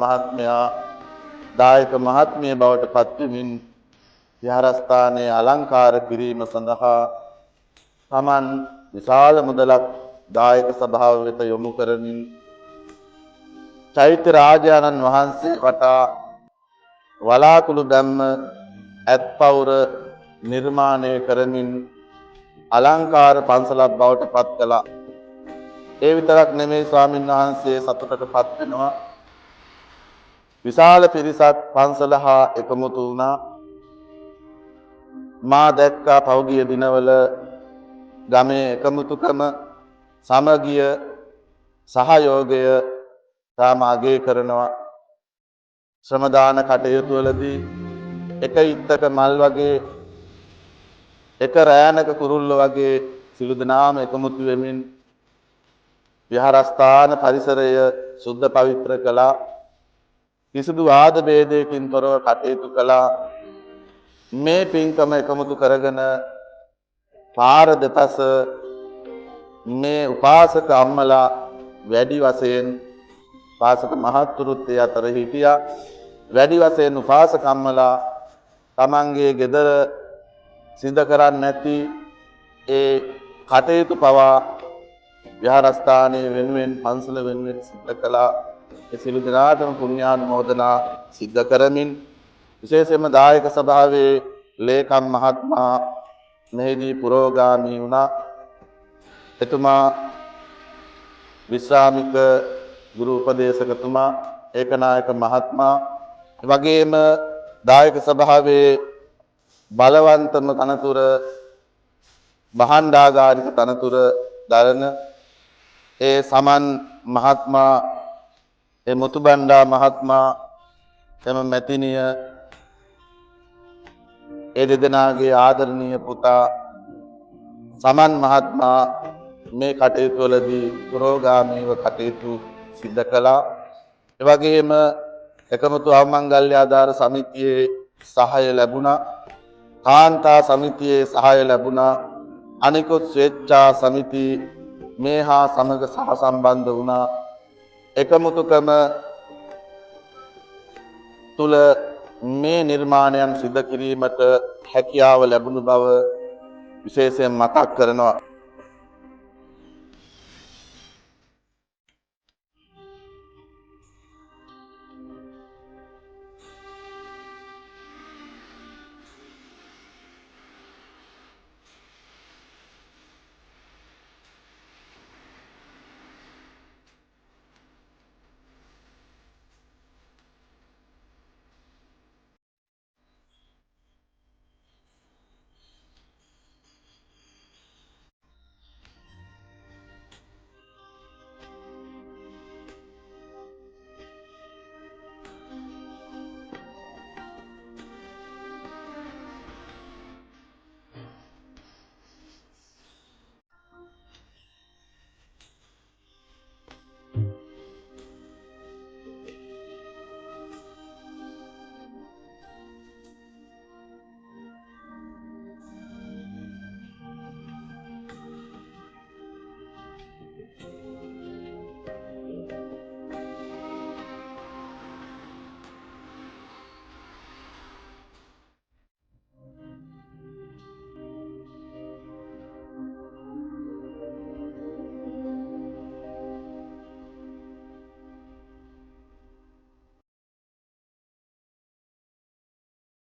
මහත්මයා දායක මහත්මිය බවට පත්වෙමින් විහාරස්ථානයේ අලංකාර කිරීම සඳහා තමන් විශාල මුදලක් දායක සභාව වෙත යොමු කරමින් චෛත්‍ය රාජානන් වහන්සේ වටා වලාකුළු බැම්ම ඇත්පවුර නිර්මාණය කරමින් අලංකාර පන්සලක් බවට පත් කළා. ඒ විතරක් නෙමෙයි, ස්වාමින් වහන්සේ සතුටට පත් වෙනවා. විශාල පිරිසක් පන්සල හා එකමුතු වුණා. මා දැක්කා පහුගිය දිනවල ගමේ එකමුතුකම, සමගිය, සහයෝගය තාම අගය කරනවා. ශ්‍රම දාන කටයුතු වලදී එක ඉත්තක මල් වගේ, එක රෑනක කුරුල්ල වගේ සිළු දෙනාම එකමුතු වෙමින් විහාරස්ථාන පරිසරය සුද්ධ පවිත්‍ර කළා. කිසිදු වාද භේදයකින් තොරව කටයුතු කළා. මේ පින්කම එකමුතු කරගෙන පාර දෙපස මේ උපාසක අම්මලා වැඩි වශයෙන්, උපාසක මහත්තුරුත් ඒ අතර හිටියා. වැඩි වශයෙන් උපාසක අම්මලා තමන්ගේ ගෙදර සිඳ කරන්නේ නැති ඒ කටයුතු පවා විහාරස්ථානයේ වෙනුවෙන්, පන්සල වෙනුවෙන් සිද්ධ කළා. ඒ සියලු දෙනාටම පුණ්‍යානුමෝදනා සිද්ධ කරමින්, විශේෂයෙන්ම දායක සභාවේ ලේකම් මහත්මයා මෙහිදී පුරෝගාමී වුණා. එතුමා විශ්‍රාමික ගුරු උපදේශකතුමා ඒකනායක මහත්මයා වගේම දායක සභාවේ බලවන්තම තනතුර, භාණ්ඩාගාරික තනතුර දරන ඒ සමන් මහත්මයා, ඒ මුතුබණ්ඩා මහත්මයා, එම මැතිණිය, ඒ දෙදෙනාගේ ආදරණීය පුතා සමන් මහත්මයා මේ කටයුතු වලදී පුරෝගාමීව කටයුතු සිද්ධ කළා. ඒ වගේම එකමුතු අවමංගල්‍ය ආධාර සමිතියේ සහාය ලැබුණා. කාන්තා සමිතියේ සහාය ලැබුණා. අනිකුත් ස්වේච්ඡා සමිති මේ හා සමග සහ සම්බන්ධ වුණා. එකමුතුකම තුල මේ නිර්මාණයන් සිද්ධ කිරීමට හැකියාව ලැබුණු බව විශේෂයෙන් මතක් කරනවා.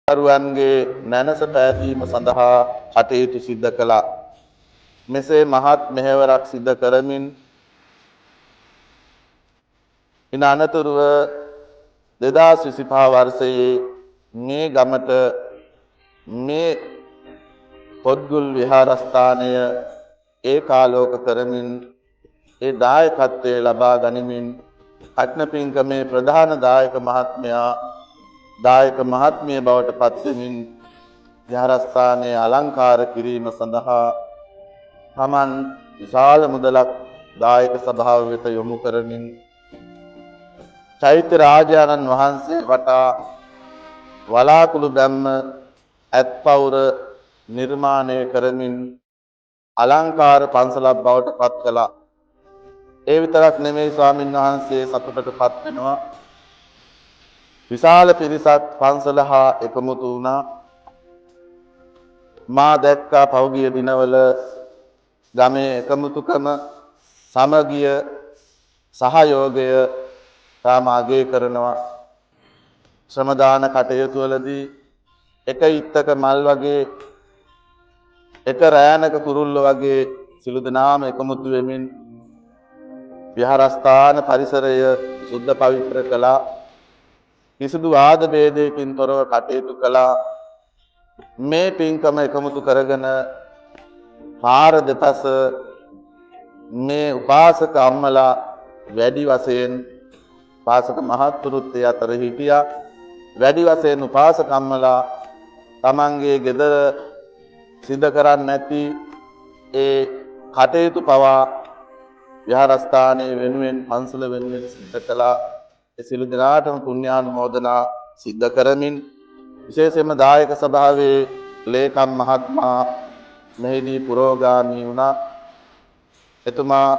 දරුවන්ගේ නැනස පෑදීම සඳහා කටයුතු සිද්ධ කළා. මෙසේ මහත් මෙහෙවරක් සිද්ධ කරමින් ඉන් අනතුරුව 2025 වර්ෂයේ මේ ගමට මේ පොත්ගුල් විහාරස්ථානය ඒකාලෝක කරමින් ඒ දායකත්වය ලබා ගනිමින් කඨින පින්කමේ ප්‍රධාන දායක මහත්මයා දායක මහත්මිය බවට පත්වෙමින් විහාරස්ථානයේ අලංකාර කිරීම සඳහා තමන් විශාල මුදලක් දායක සභාව වෙත යොමු කරමින් චෛත්‍ය රාජානන් වහන්සේ වටා වලාකුළු බැම්ම ඇත්පවුර නිර්මාණය කරමින් අලංකාර පන්සලක් බවට පත් කළා. ඒ විතරක් නෙමෙයි, ස්වාමින් වහන්සේ සතුටට පත් වෙනවා. විශාල පිරිසක් පන්සල හා එකමුතු වුණා. මා දැක්කා පහුගිය දිනවල ගමේ එකමුතුකම, සමගිය, සහයෝගය තාම අගය කරනවා. ශ්‍රම දාන කටයුතු වලදී එක ඉත්තක මල් වගේ, එක රෑනක කුරුල්ල වගේ සිළු දෙනාම එකමුතු වෙමින් විහාරස්ථාන පරිසරය සුද්ධ පවිත්‍ර කළා. කිසිදු වාද භේදයකින් තොරව කටයුතු කළා. මේ පින්කම එකමුතු කරගෙන පාර දෙපස මේ උපාසක අම්මලා වැඩි වශයෙන් උපාසක මහත්තුරුත් ඒ අතර හිටියා. වැඩි වශයෙන් උපාසක අම්මලා තමන්ගේ ගෙදර සිද්ධ කරන්නේ නැති ඒ කටයුතු පවා විහාරස්ථානයේ වෙනුවෙන්, පන්සල වෙනුවෙන් සිද්ධ කළා. ඒ සියලු දෙනාටම පුණ්‍යානුමෝදනා සිද්ධ කරමින් විශේෂයෙන්ම දායක සභාවේ ලේකම් මහත්මයා මෙහිදී පුරෝගාමී වුණා. එතුමා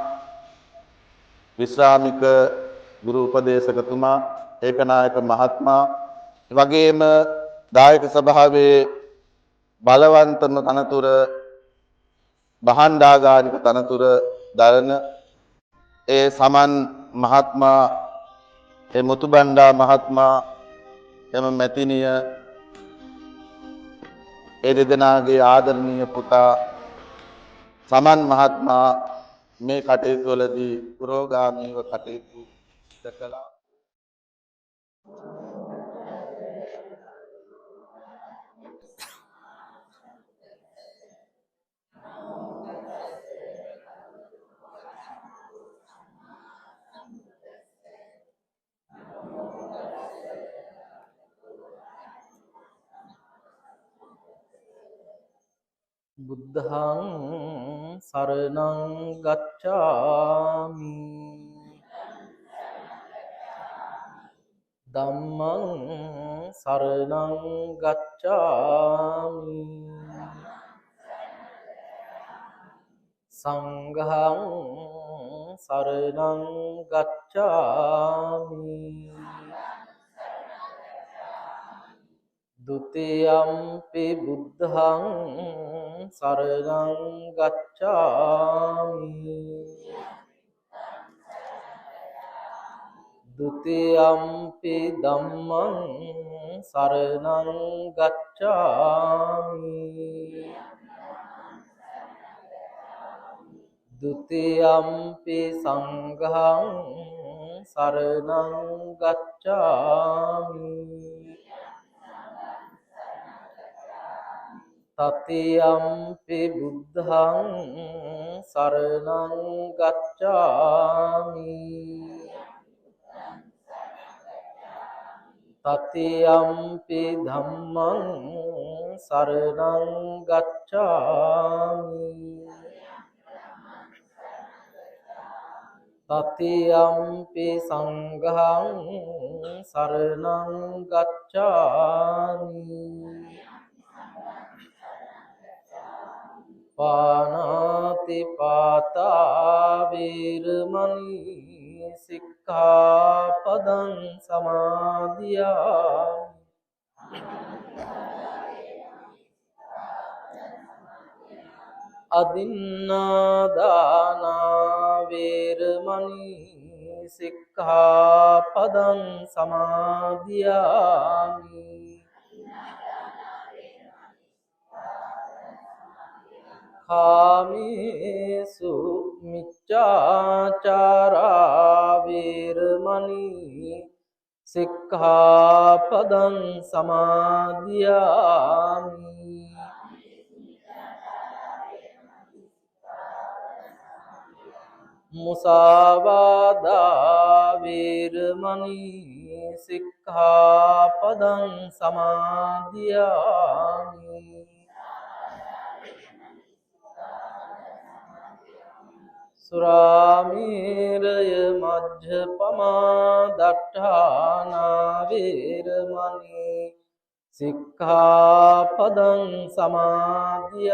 විශ්‍රාමික ගුරු උපදේශකතුමා, ඒකනායක මහත්මයා, වගේම දායක සභාවේ බලවන්තම තනතුර, භාණ්ඩාගාරික තනතුර දරන ඒ සමන් මහත්මයා, ඒ මුතුබණ්ඩා මහත්මයා, එම මැතිණිය, ඒ දෙදෙනාගේ ආදරණීය පුතා සමන් මහත්මයා මේ කටයුතු වලදී පුරෝගාමීව කටයුතු කළා. බුද්ධං සරණං ගච්ඡාමි, ධම්මං සරණං ගච්ඡාමි, සංඝං සරණං ගච්ඡාමි. ဒ ුතියම්පි බුද්ධං සරණං ගච්ඡාමි, ဒ ුතියම්පි ධම්මං සරණං ගච්ඡාමි, ဒ ුතියම්පි සංඝං සරණං ගච්ඡාමි, තතියම්පි බුද්ධං සරණං ගච්ඡාමි, තතියම්පි ධම්මං සරණං ගච්ඡාමි, තතියම්පි සංඝං සරණං ගච්ඡාමි. පානාති පාතා වේරමණී සික්ඛාපදං සමාදියාමි. අදින්නාදානා වේරමණී සික්ඛාපදං සමාදියාමි. කාමේසු මිච්ඡාචාරා වේරමණී සික්ඛාපදං සමාදියාමි. මුසාවාදා වේරමණී සික්ඛාපදං සමාදියාමි. සුරාමේරය මජ්ජපමා දට්ඨානා වේරමණී සික්ඛාපදං සමාදියාමි.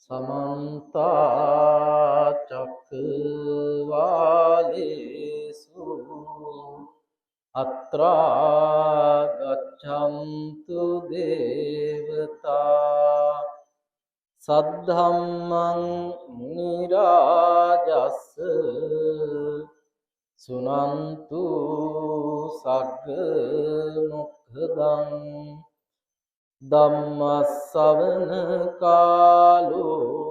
සමන්ත චක්කවාලේසු අත්‍රා ගච්ඡන්තු දේවතා සද්ධම්මං මුනි රාජස්ස සුනන්තු සග්ග මොක්ඛදං ධම්මස්සවන කාලෝ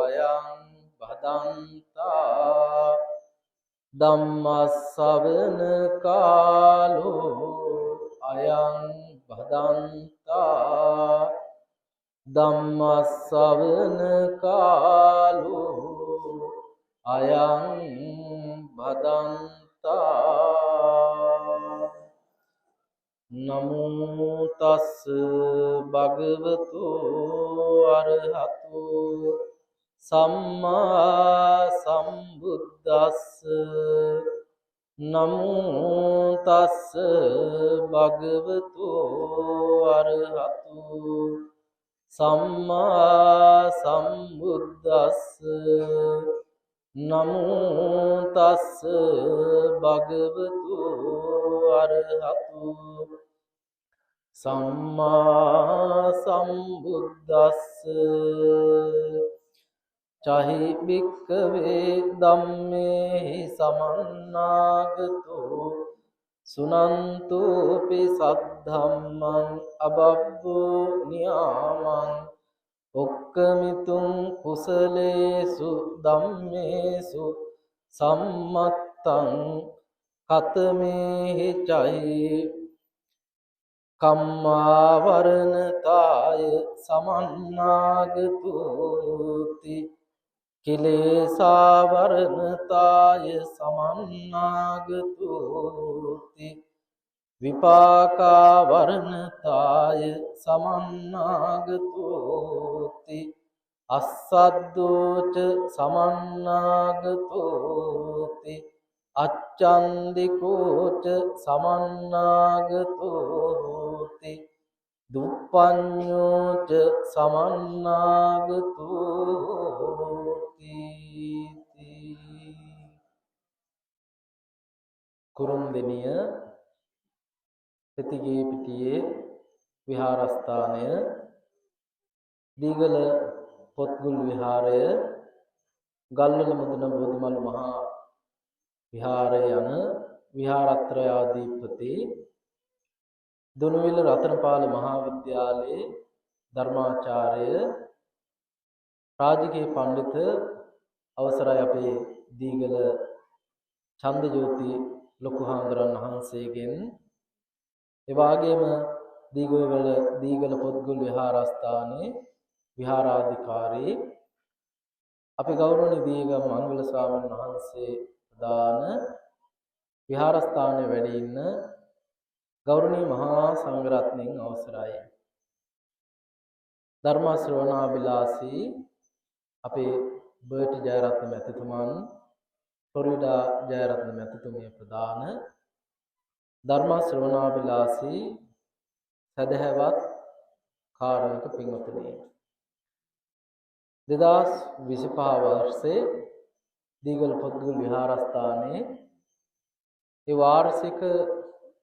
අයං භදන්තා ධම්මස්සවන කාලෝ අයං භදන්තා ධම්මස්සවන කාලෝ අයං භදන්තා. නමෝ තස්ස භගවතු අරහතු සම්මා සම්බුද්දස්ස. නමෝ තස්ස භගවතු අරහතු සම්මා සම්බුද්දස්ස. නමෝ තස්ස භගවතු අරහතු සම්මා සම්බුද්දස්ස. චහි භික්ඛවේ ධම්මේහි සමන්නාගතෝ සුනන්තෝපි සද්ධම්මං අබබ්බෝ නියාමං ඔක්කමිතුං කුසලේසු ධම්මේසු සම්මත්තං කතමේහි චහි කම්මාවරණතාය සමන්නාගතෝති කිලේසාවරණතාය සමන්නාගතෝති විපාකාවරණතාය සමන්නාගතෝති අස්සද්දෝච සමන්නාගතෝති අච්ඡන්දිකෝච සමන්නාගතෝති දුප්පඤ්ඤෝච සමන්නාගතෝති. කුරුන්දෙනිය පෙතිගේ පිටියේ විහාරස්ථානය දීගල පොත්ගුල් විහාරය ගල්වල මුදුන බෝධිමලු මහා විහාරය යන විහාරත්‍රයාධිපති දුනුවිල රතනපාල මහා විද්‍යාලයේ ධර්මාචාර්ය රාජකීය පඬිත අවසරයි අපේ දීගල ඡන්දජෝති ලොකු හාමුදුරන් වහන්සේගෙන්, ඒ වගේම දීගල පොත්ගුල් විහාරස්ථානයේ විහාරාධිකාරී අපි ගෞරවනීය දීගම මංගල ස්වාමීන් වහන්සේ ප්‍රදාන විහාරස්ථානයේ වැඩ ඉන්න ගෞරවනීය මහා සංඝරත්නයන් අවසරයි. ධර්ම ශ්‍රවණාබිලාසී අපේ බර්ටි ජයරත්න මැතිතුමන්, ෆ්ලොරිඩා ජයරත්න මැතිතුමිය ප්‍රදාන ධර්ම ශ්‍රවණාබිලාසී සදහැවත් කාරුණික පින්වතුනි, 2025 වර්ෂයේ දීගල පොත්ගුල් විහාරස්ථානයේ ඒ වාර්ෂික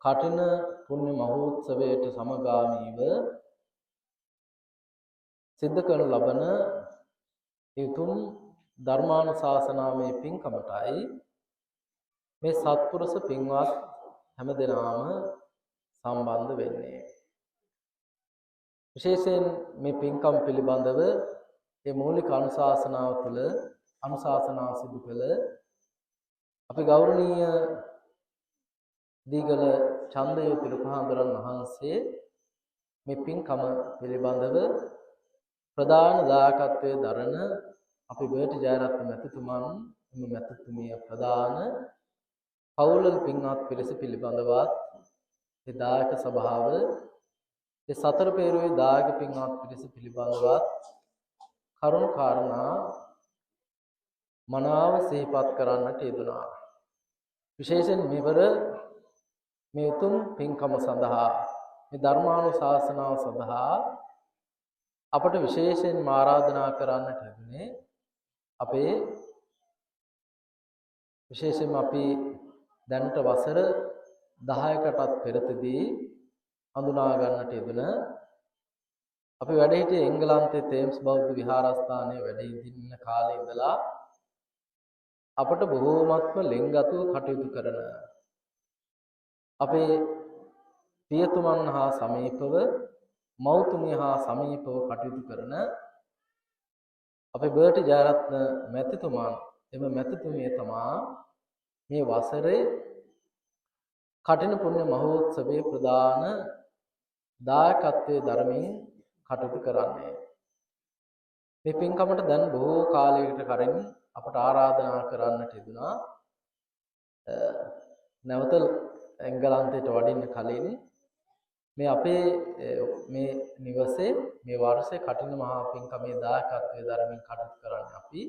කඨින පුණ්‍ය මහෝත්සවයට සමගාමීව සිද්ධ කරනු ලබන ඒ උතුම් ධර්මානුශාසනාමය පින්කමටයි මේ සත්පුරුෂ පින්වත් හැම දෙනාම සම්බන්ධ වෙන්නේ. විශේෂයෙන් මේ පින්කම් පිළිබඳව මේ මූලික අනුශාසනාව තුළ අනුශාසනා සිදු කළ අපි ගෞරවනීය දීගල ඡන්දයෝති ලොකුහාමුදුරන් වහන්සේ මේ පින්කම පිළිබඳව ප්‍රධාන දායකත්වයේ දරන අපි බර්ටි ජයරත්න මැතිතුමන් එම මැතිතුමිය ප්‍රධාන පවුල්වල පින්වත් පිරිස පිළිබඳවත් ඒ දායක සභාව ඒ සතර පෙරුවේ දායක පින්වත් පිරිස පිළිබඳවත් කරුණු කාරණා මනාව සිහිපත් කරන්නට යෙදුණා. විශේෂයෙන් මෙවර මේ උතුම් පින්කම සඳහා මේ ධර්මානුශාසනාව සඳහා අපට විශේෂයෙන්ම ආරාධනා කරන්නට යෙදුනේ අපේ විශේෂයෙන්ම අපි දැනට වසර 10කටත් පෙරතදී හඳුනා ගන්නට යෙදුන අපි වැඩ හිටියේ එංගලන්තයේ තේම්ස් බෞද්ධ විහාරස්ථානයේ වැඩ ඉඳින්න කාලේ ඉඳලා අපට බොහෝමත්ම ලෙන්ගතුව කටයුතු කරන අපේ පියතුමන් හා සමීපව මව්තුමිය හා සමීපව කටයුතු කරන අපේ බර්ටි ජයරත්න මැතිතුමන් එම මැතිතුමිය තමා මේ වසරේ කඨින පුණ්‍ය මහෝත්සවයේ ප්‍රධාන දායකත්වයේ දරමින් කටයුතු කරන්නේ. මේ පින්කමට දැන් බොහෝ කාලයකට කලින් අපට ආරාධනා කරන්නට යෙදුනා. නැවත එංගලන්තයට වඩින්න කලින් මේ අපේ මේ නිවසේ මේ වර්ෂයේ කඨින මහා පින්කමේ දායකත්වයේ දරමින් කටයුතු කරන්නේ අපි.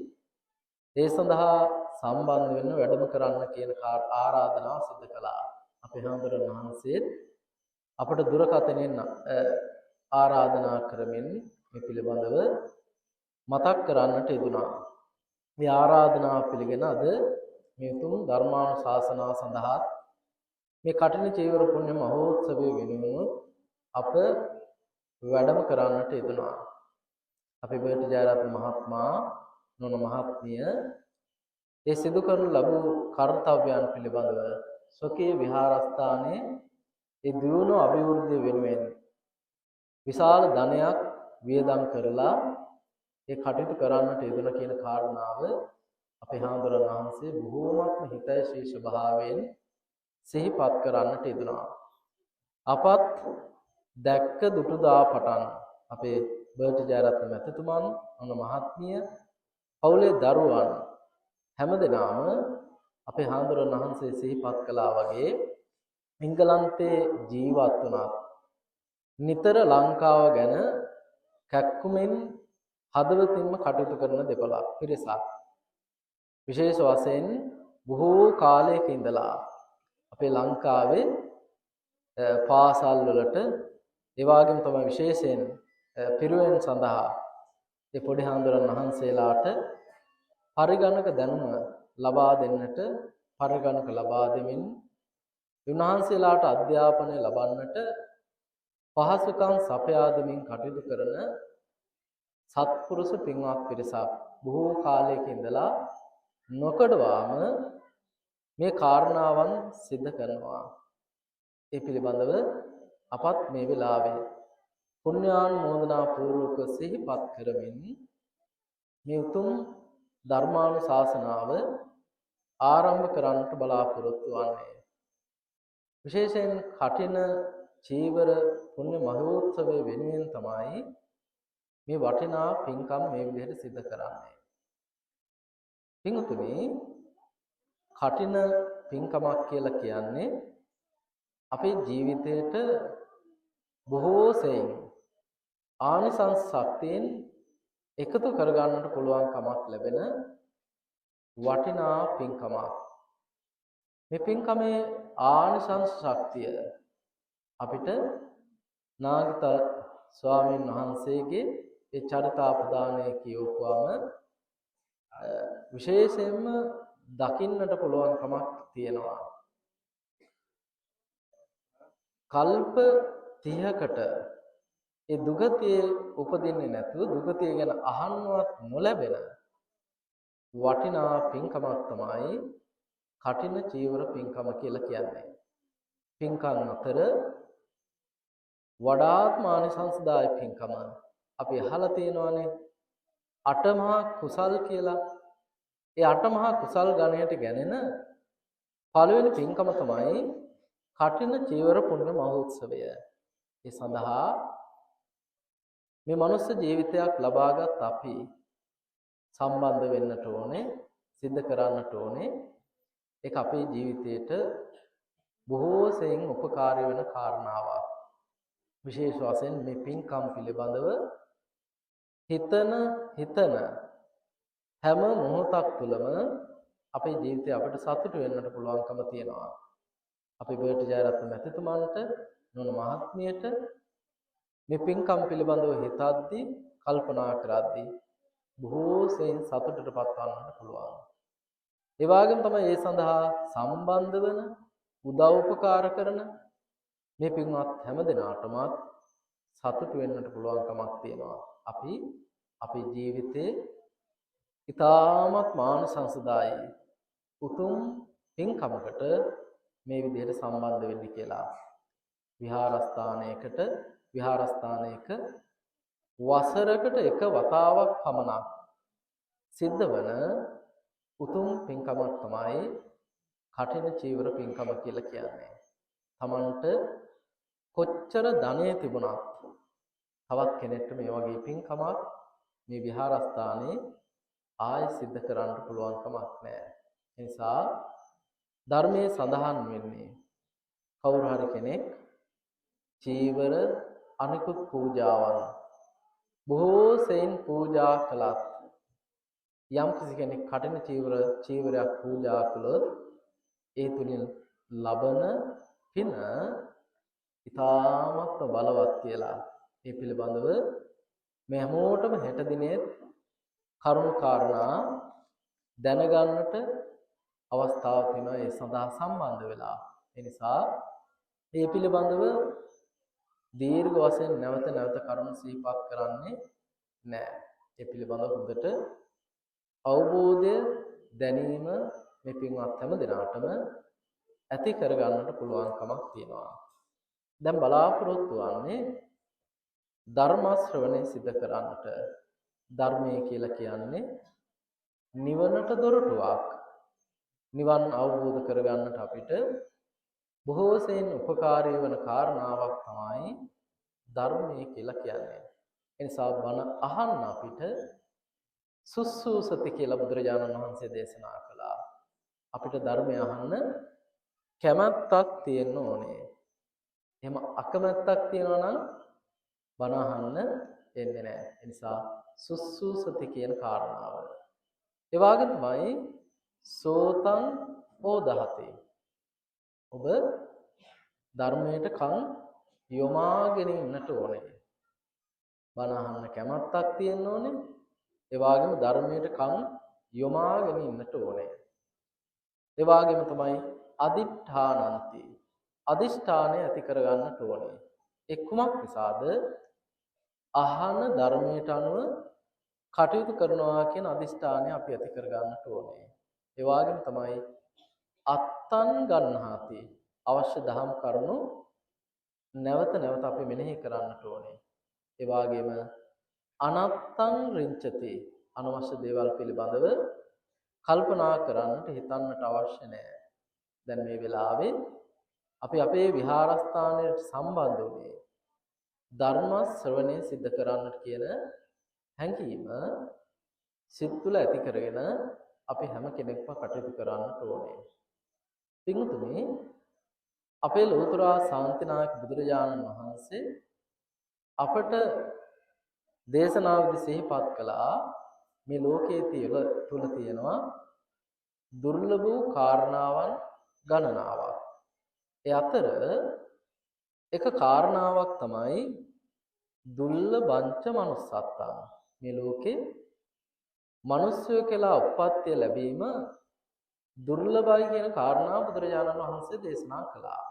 ඒ සඳහා සම්බන්ධ වෙන්න වැඩම කරන්න කියන ආරාධනාව සිදු කළා. අපේ හාමුදුරන් වහන්සේත් අපට දුරකථනයෙන් ආරාධනා කරමින් මේ පිළිබඳව මතක් කරන්නට යෙදුනා. මේ ආරාධනාව පිළිගෙන අද මේ උතුම් ධර්මානුශාසනාව සඳහා මේ කඨින චීවර පුණ්‍ය මහෝත්සවය වෙනුවෙන් අප වැඩම කරන්නට යෙදුනා. අපේ බර්ටි ජයරත්න මහත්මයා නොන මහත්මිය ඒ සිදු කරනු ලැබූ කර්තව්‍යයන් පිළිබඳව ස්වකීය විහාරස්ථානයේ ඒ දියුණුව අභිවෘද්ධිය වෙනුවෙන් විශාල ධනයක් වියදම් කරලා ඒ කටයුතු කරන්නට යෙදුන කියන කාරණාව අපේ හාමුදුරන් වහන්සේ බොහෝමත්ම හිතෛෂී ස්වභාවයෙන් සිහිපත් කරන්නට යෙදුනා. අපත් දැක්ක දුටු දා පටන් අපේ බර්ටි ජයරත්න මැතිතුමන් ඔන්න මහත්මිය පවුලේ දරුවන් හැමදෙනාම අපේ හාමුදුරන් වහන්සේ සිහිපත් කළා වගේ එංගලන්තයේ ජීවත් වුණත් නිතර ලංකාව ගැන කැක්කුමෙන් හදවතින්ම කටයුතු කරන දෙපළක් පිරිසක්. විශේෂ වශයෙන් බොහෝ කාලයක ඉඳලා අපේ ලංකාවේ පාසල් වලට ඒ වගේම තමයි විශේෂයෙන් පිරිවෙන් සඳහා ඒ පොඩි හාමුදුරන් වහන්සේලාට පරිගණක දැනුම ලබා දෙන්නට පරිගණක ලබා දෙමින් උන්වහන්සේලාට අධ්‍යාපනය ලබන්නට පහසුකම් සපයා දෙමින් කටයුතු කරන සත්පුරුෂ පින්වත් පිරිසක් බොහෝ කාලයක ඉඳලා නොකඩවාම මේ කාරණාවන් සිද්ධ කරනවා. ඒ පිළිබඳව අපත් මේ වෙලාවේ පුණ්‍යානුමෝදනා පූර්වක සිහිපත් කරමින් මේ උතුම් ධර්මානුශාසනාව ආරම්භ කරන්නට බලාපොරොත්තු වන්නේ. විශේෂයෙන් කඨින චීවර පුණ්‍ය මහෝත්සවය වෙනුවෙන් තමයි මේ වටිනා පින්කම් මේ විදිහට සිද්ධ කරන්නේ. පින්වතුනි, කඨින පින්කමක් කියලා කියන්නේ අපේ ජීවිතයට බොහෝ සෙයින් ආනිසංස ශක්තියෙන් එකතු කරගන්නට පුළුවන් කමක් ලැබෙන වටිනා පින්කමක්. මේ පින්කමේ ආනිසංස ශක්තිය අපිට නාගිත ස්වාමීන් වහන්සේගේ ඒ චරිතාපදානය කියවපුවාම විශේෂයෙන්ම දකින්නට පුළුවන් කමක් තියෙනවා. කල්ප 30කට ඒ දුගතියේ උපදින්නේ නැතුව දුගතිය ගැන අහන්නවත් නොලැබෙන වටිනා පින්කමක් තමයි කඨින චීවර පින්කම කියලා කියන්නේ. පින්කම් අතර වඩාත්ම ආනිසංසදායක පින්කම අපි අහලා තියෙනවානේ අටමහා කුසල් කියලා. ඒ අටමහා කුසල් ගණයට ගැනෙන පළවෙනි පින්කම තමයි කඨින චීවර පුණ්‍ය මහෝත්සවය. ඒ සඳහා මේ මනුස්ස ජීවිතයක් ලබාගත් අපි සම්බන්ධ වෙන්නට ඕනේ, සිද්ධ කරන්නට ඕනේ ඒක අපේ ජීවිතේට බොහෝ සෙයින් උපකාරී වෙන කාරණාවක්. විශේෂ වශයෙන් මේ පින්කම් පිළිබඳව හිතන හිතන හැම මොහොතක් තුළම අපේ ජීවිතය අපිට සතුටු වෙන්නට පුළුවන්කම තියෙනවා. අපි බර්ට් ජයරත්න මැතිතුමන්ට, නෝන මහත්මියට මේ පින්කම් පිළිබඳව හිතද්දී, කල්පනා කරද්දී බොහෝ සෙයින් සතුටට පත්වන්නට පුළුවන්. ඒ වගේම තමයි ඒ සඳහා සම්බන්ධ වන, උදව් උපකාර කරන මේ පින්වත් හැම දෙනාටම සතුටු වෙන්නට පුළුවන්කමක් තියෙනවා. අපි අපේ ජීවිතේ ඉතාමත් මානසංසදායි උතුම් පින්කමකට මේ විදිහට සම්බන්ධ වෙන්න කියලා. විහාරස්ථානයකට විහාරස්ථානයක වසරකට එක වතාවක් පමණක් සිද්ධ වන උතුම් පින්කමක් තමයි කඨින චීවර පින්කම කියලා කියන්නේ. තමන්ට කොච්චර ධනය තිබුණත් තවත් කෙනෙක්ට මේ වගේ පින්කමක් මේ විහාරස්ථානයේ ආය සිද්ධ කරන්න පුළුවන් කමක් නැහැ. ඒ නිසා ධර්මයේ සඳහන් වෙන්නේ කවුරු හරි කෙනෙක් චීවර අනිකුත් පූජාවන් බොහෝ සෙයින් පූජා කළත් යම් කිසි කෙනෙක් කඨින චීවරයක් පූජා කළොත් ඒ තුලින් ලබන පින ඉතාමත්ම බලවත් කියලා. ඒ පිළිබඳව මේ හැමෝටම හෙට දිනේත් කරුණු කාරණා දැනගන්නට අවස්ථාව තියෙනවා ඒ සඳහා සම්බන්ධ වෙලා. ඒ නිසා ඒ පිළිබඳව දීර්ඝ වශයෙන් නැවත නැවත කරුණු සිහිපත් කරන්නේ නැහැ. ඒ පිළිබඳව හොඳට අවබෝධය දැනීම මේ පින්වත් හැම දෙනාටම ඇති කරගන්නට පුළුවන්කමක් තියෙනවා. දැන් බලාපොරොත්තු වන්නේ ධර්ම ශ්‍රවණය සිදු කරන්නට. ධර්මය කියලා කියන්නේ නිවනට දොරටුවක්. නිවන් අවබෝධ කරගන්නට අපිට බොහෝ සෙයින් උපකාරී වන කාරණාවක් තමයි ධර්මය කියලා කියන්නේ. ඒ නිසා බණ අහන්න අපිට සුස්සූසති කියලා බුදුරජාණන් වහන්සේ දේශනා කළා. අපිට ධර්මය අහන්න කැමැත්තක් තියෙන්න ඕනේ. එහෙම අකමැත්තක් තියෙනවා නම් බණ අහන්න එන්නේ නැහැ. ඒ නිසා සුස්සූසති කියන කාරණාව. ඒ වගේම තමයි සෝතං ඕදහති. ඔබ ධර්මයට කන් යොමාගෙන ඉන්නට ඕනේ. බණ අහන්න කැමැත්තක් තියෙන්න ඕනේ. ඒ වගේම ධර්මයට කන් යොමාගෙන ඉන්නට ඕනේ. ඒ වගේම තමයි අදිඨානන්ති. අදිෂ්ඨානය ඇති කරගන්නට ඕනේ. ඒ කුමක් නිසාද? අහන ධර්මයට අනුව කටයුතු කරනවා කියන අදිෂ්ඨානය අපි ඇති කරගන්නට ඕනේ. ඒ වගේම තමයි අත්තන් ගන්නාති. අවශ්‍ය දහම් කරුණු නැවත නැවත අපි මෙනෙහි කරන්නට ඕනේ. ඒ වගේම අනත්තං රිංචති. අනවශ්‍ය දේවල් පිළිබඳව කල්පනා කරන්නට හිතන්නට අවශ්‍ය නෑ. දැන් මේ වෙලාවේ අපි අපේ විහාරස්ථානයට සම්බන්ධ වුණේ ධර්ම ශ්‍රවණය සිද්ධ කරන්නට කියන හැඟීම සිත් තුළ ඇති කරගෙන අපි හැම කෙනෙක්ම කටයුතු කරන්නට ඕනේ. පින්වතුනි, අපේ ලෝතර ශාන්තිනායක බුදුරජාණන් වහන්සේ අපට දේශනාවේදී සිහිපත් කළා මේ ලෝකයේ තුල තියෙනවා දුර්ලභ වූ කාරණාවන් ගණනාවක්. ඒ අතර එක කාරණාවක් තමයි දුර්ලභංච මනුස්සත්තං. මේ ලෝකේ මනුස්සයෝ කියලා උප්පත්තිය ලැබීම දුර්ලභයි කියන කාරණාව බුදුරජාණන් වහන්සේ දේශනා කළා.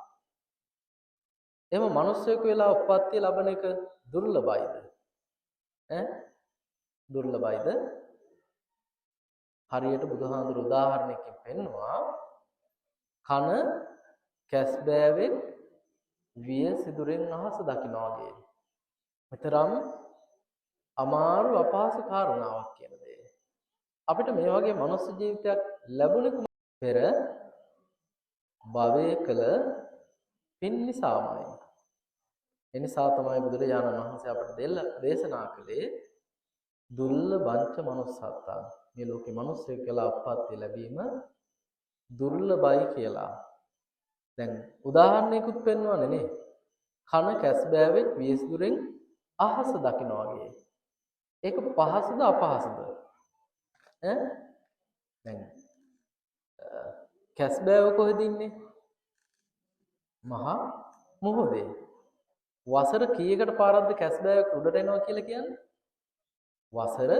එහෙම මනුස්සයෙකු වෙලා උප්පත්තිය ලබන එක දුර්ලභයිද? ඈ දුර්ලභයිද? හරියට බුදුහාඳුර උදාහරණයකින් පෙන්නවා කන කැස්බෑවෙක් විය සිදුරෙන් අහස දකිනා වගේ. මෙතරම් අමාරු අපහසු කාරණාවක් කියන දේ. අපිට මේ වගේ මනුස්ස ජීවිතයක් ලැබුණේ පෙර භවයේ කළ පින් නිසාමයි. ඒ නිසා තමයි බුදුරජාණන් වහන්සේ අපට දේශනා කළේ දුර්ලභංච මනුස්සත්තං. මේ ලෝකේ මනුස්සයෙක් කියලා උප්පත්ති ලැබීම දුර්ලභයි කියලා. දැන් උදාහරණයකුත් පෙන්වන්නේ නේ. කන කැස්බෑවෙක් වියසිදුරෙන් අහස දකින්න වගේ. ඒක පහසුද අපහසුද? ඈ දැන් කැස්බෑව කොහෙද ඉන්නේ? මහා මුහුදේ. වසර කීයකට පාරක්ද කැස්බෑවෙක් උඩට එනවා කියලා කියන්නේ? වසර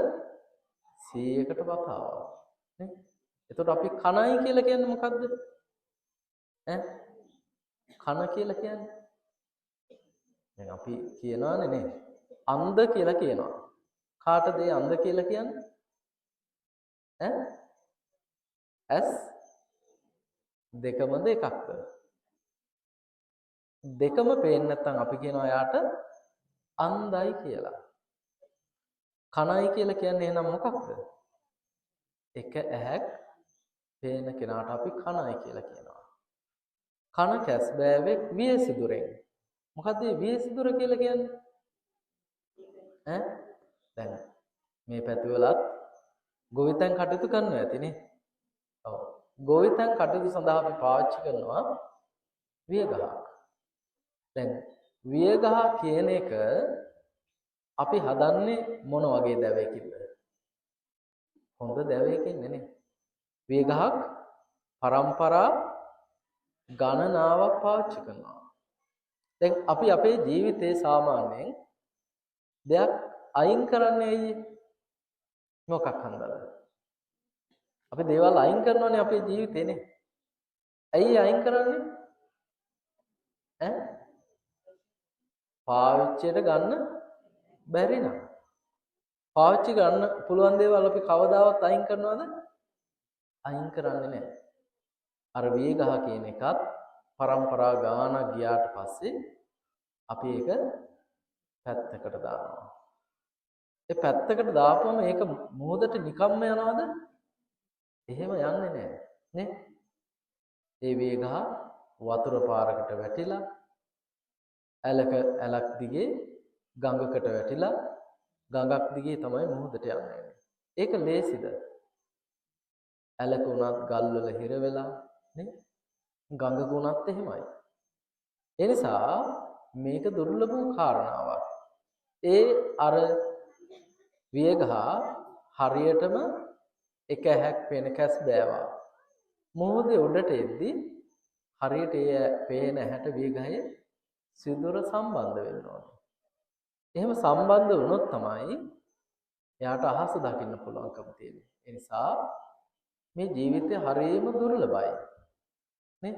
100කට වතාවක් නේ. එතකොට අපි කනයි කියලා කියන්නේ මොකද්ද? ඈ කන කියලා කියන්නේ දැන් අපි කියනවානේ නේ, අන්ධ කියලා කියනවා. කාටද ඒ අන්ධ කියලා කියන්නේ? ඈ ඇස් දෙකමද එකක්ද? දෙකම පේන්නේ නැත්නම් අපි කියනවා එයාට අන්ධයි කියලා. කනයි කියලා කියන්නේ එහෙනම් මොකක්ද? එක ඇහැක් පේන කෙනාට අපි කනයි කියලා කියනවා. කන කැස්බෑවෙක් වියසිදුරෙන්. මොකද්ද මේ වියසිදුර කියලා කියන්නේ? ඈ දැන් මේ පැතිවලත් ගොවිතැන් කටයුතු කරනවා ඇතිනේ. ඔව්. ගොවිතැන් කටයුතු සඳහා අපි පාවිච්චි කරනවා වියගහක්. දැන් වියගහ කියන එක අපි හදන්නේ මොන වගේ දැවයකින්ද? හොඳ දැවයකින් නේ. වියගහක් පරම්පරා ගණනාවක් පාවිච්චි කරනවා. දැන් අපි අපේ ජීවිතේ සාමාන්‍යයෙන් දෙයක් අයින් කරන්නේ ඇයි? මොකක් හන්දද? අපි දේවල් අයින් කරනවානේ අපේ ජීවිතේ නේ. ඇයි අයින් කරන්නේ? ඈ පාවිච්චියට ගන්න බැරි නම්. පාවිච්චි ගන්න පුළුවන් දේවල් අපි කවදාවත් අයින් කරනවද? අයින් කරන්නේ නැහැ. අර වේගහ කියන එකත් පරම්පරා ගානක් ගියාට පස්සේ අපි ඒක පැත්තකට දානවා. ඒ පැත්තකට දාපුවම ඒක මොහොතට නිකම්ම යනවද? එහෙම යන්නේ නැහැ නේ. ඒ වේගහ වතුර පාරකට වැටිලා, ඇලක ඇලක් දිගේ ගඟකට වැටිලා, ගඟක් දිගේ තමයි මුහුදට යන්නේ. ඒක ලේසිද? ඇලක උනත් ගල් වල හිර වෙලා නේ, ගඟක උනත් එහෙමයි. ඒ නිසා මේක දුර්ලභ වූ කාරණාවක්. ඒ අර වියගහ හරියටම එක ඇහැක් පේන කැස් බෑවා. මුහුදේ උඩට එද්දි හරියට ඒ පේන ඇහැට වියගහේ සිදුර සම්බන්ධ වෙන්න ඕනේ. එහෙම සම්බන්ධ වුණොත් තමයි එයාට අහස දකින්න පුළුවන්කම තියෙන්නේ. ඒ නිසා මේ ජීවිතය හරියම දුර්ලභයි නේ.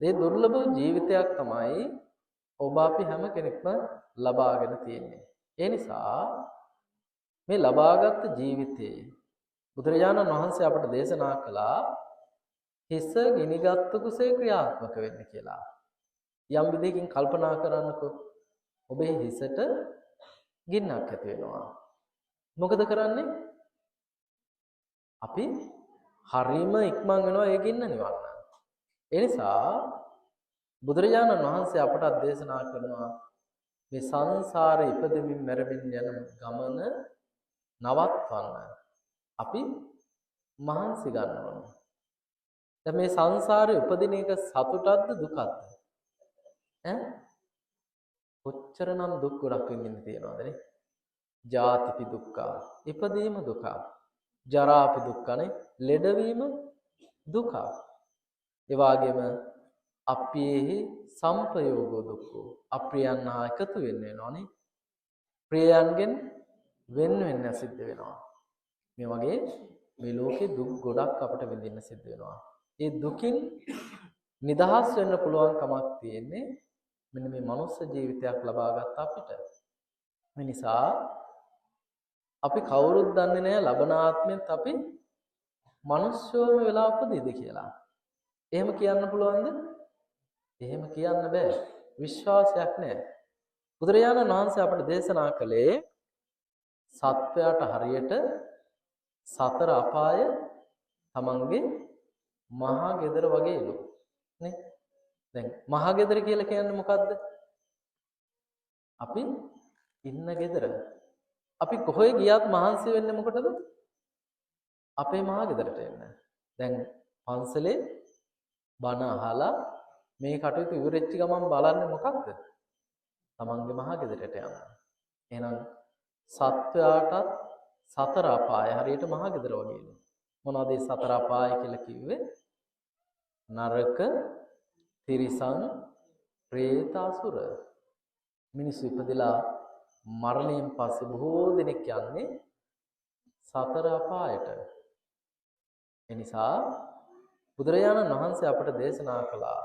මේ දුර්ලභ ජීවිතයක් තමයි ඔබ අපි හැම කෙනෙක්ම ලබාගෙන තියෙන්නේ. ඒ නිසා මේ ලබාගත් ජීවිතේ බුදුරජාණන් වහන්සේ අපට දේශනා කළා හිස ගිනිගත්තු කුසේ ක්‍රියාත්මක වෙන්න කියලා. යම් විදිහකින් කල්පනා කරන්නකෝ, ඔබේ හිසට ගින්නක් ඇති වෙනවා. මොකද කරන්නේ? අපි හරීම ඉක්මන් වෙනවා ඒ ගින්න නිවන්න. ඒ නිසා බුදුරජාණන් වහන්සේ අපට දේශනා කරනවා මේ සංසාරේ ඉපදෙමින් මැරෙමින් යන ගමන නවත්වන්න අපි මහන්සි ගන්න ඕනේ. දැන් මේ සංසාරේ උපදින එක සතුටක්ද දුකක්ද? ඈ කොච්චරනම් දුක් ගොඩක් විඳින්න තියනවද නේ? ජාතිපි දුක්ඛ, ඉපදීම දුක, ජරාපි දුක්ඛ නේ, ලෙඩවීම දුක. ඒ වගේම අප්පියේහි සම්පයෝගෝ දුක්ඛෝ, අප්‍රියයන් හා එකතු වෙන්න වෙනවනේ, ප්‍රියයන්ගෙන් වෙන් වෙන්න සිද්ධ වෙනවා. මේ වගේ මේ ලෝකේ දුක් ගොඩක් අපට විඳින්න සිද්ධ වෙනවා. ඒ දුකින් නිදහස් වෙන්න පුළුවන් කමක් තියෙන්නේ මෙන්න මේ මනුස්ස ජීවිතයක් ලබාගත් අපිට. මේ නිසා අපි කවුරුත් දන්නේ නැහැ ලබන ආත්මෙත් අපි මනුෂ්‍යවම වෙලා උපදීද කියලා. එහෙම කියන්න පුළුවන්ද? එහෙම කියන්න බෑ. විශ්වාසයක් නෑ. බුදුරජාණන් වහන්සේ අපට දේශනා කළේ සත්වයාට හරියට සතර අපාය තමන්ගේ මහා ගෙදර වගේලු නේ. දැන් මහා ගෙදර කියලා කියන්නේ මොකද්ද? අපි ඉන්න ගෙදර. අපි කොහේ ගියත් මහන්සි වෙන්නේ මොකටද? අපේ මහා ගෙදරට එන්න. දැන් පන්සලේ බණ අහලා මේ කටයුතු ඉවරෙච්ච ගමන් බලන්නේ මොකක්ද? තමන්ගේ මහා ගෙදරට යන්න. එහෙනම් සත්වයාටත් සතර අපාය හරියට මහා ගෙදර වගේලු. මොනවද මේ සතර අපාය කියලා කිව්වේ? නරක, තිරිසන්, ප්‍රේත, අසුර. මිනිස්සු ඉපදලා මරණයෙන් පස්සේ බොහෝ දෙනෙක් යන්නේ සතර අපායට. එනිසා බුදුරජාණන් වහන්සේ අපට දේශනා කළා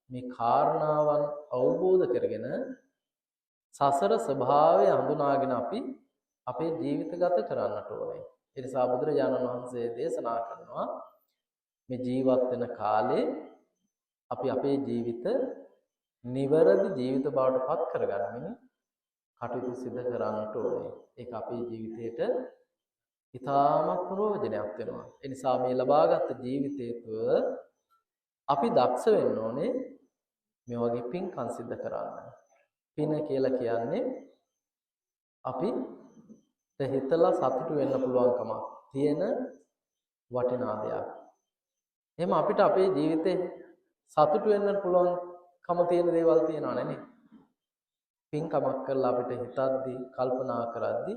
මේ කාරණාවන් අවබෝධ කරගෙන සසර ස්වභාවය හඳුනාගෙන අපි අපේ ජීවිත ගත කරන්නට ඕනේ. ඒ නිසා බුදුරජාණන් වහන්සේ දේශනා කරනවා මේ ජීවත් වෙන කාලේ අපි අපේ ජීවිත නිවැරදි ජීවිත බවට පත් කරගනිමින් කටයුතු සිදු කරන්නට ඕනේ. ඒක අපේ ජීවිතයට ඉතාමත් ප්‍රයෝජනයක් වෙනවා. ඒ නිසා මේ ලබාගත් ජීවිතය තුළ අපි දක්ෂ වෙන්න ඕනේ මේ වගේ පින්කම් සිදු කරන්න. පින කියලා කියන්නේ අපි හිතලා සතුටු වෙන්න පුළුවන්කමක් තියෙන වටිනා දෙයක්. එහෙම අපිට අපේ ජීවිතේ සතුටු වෙන්න පුළුවන්කම තියෙන දේවල් තියෙනවා නේ. පින්කමක් කරලා අපිට හිතද්දි කල්පනා කරද්දි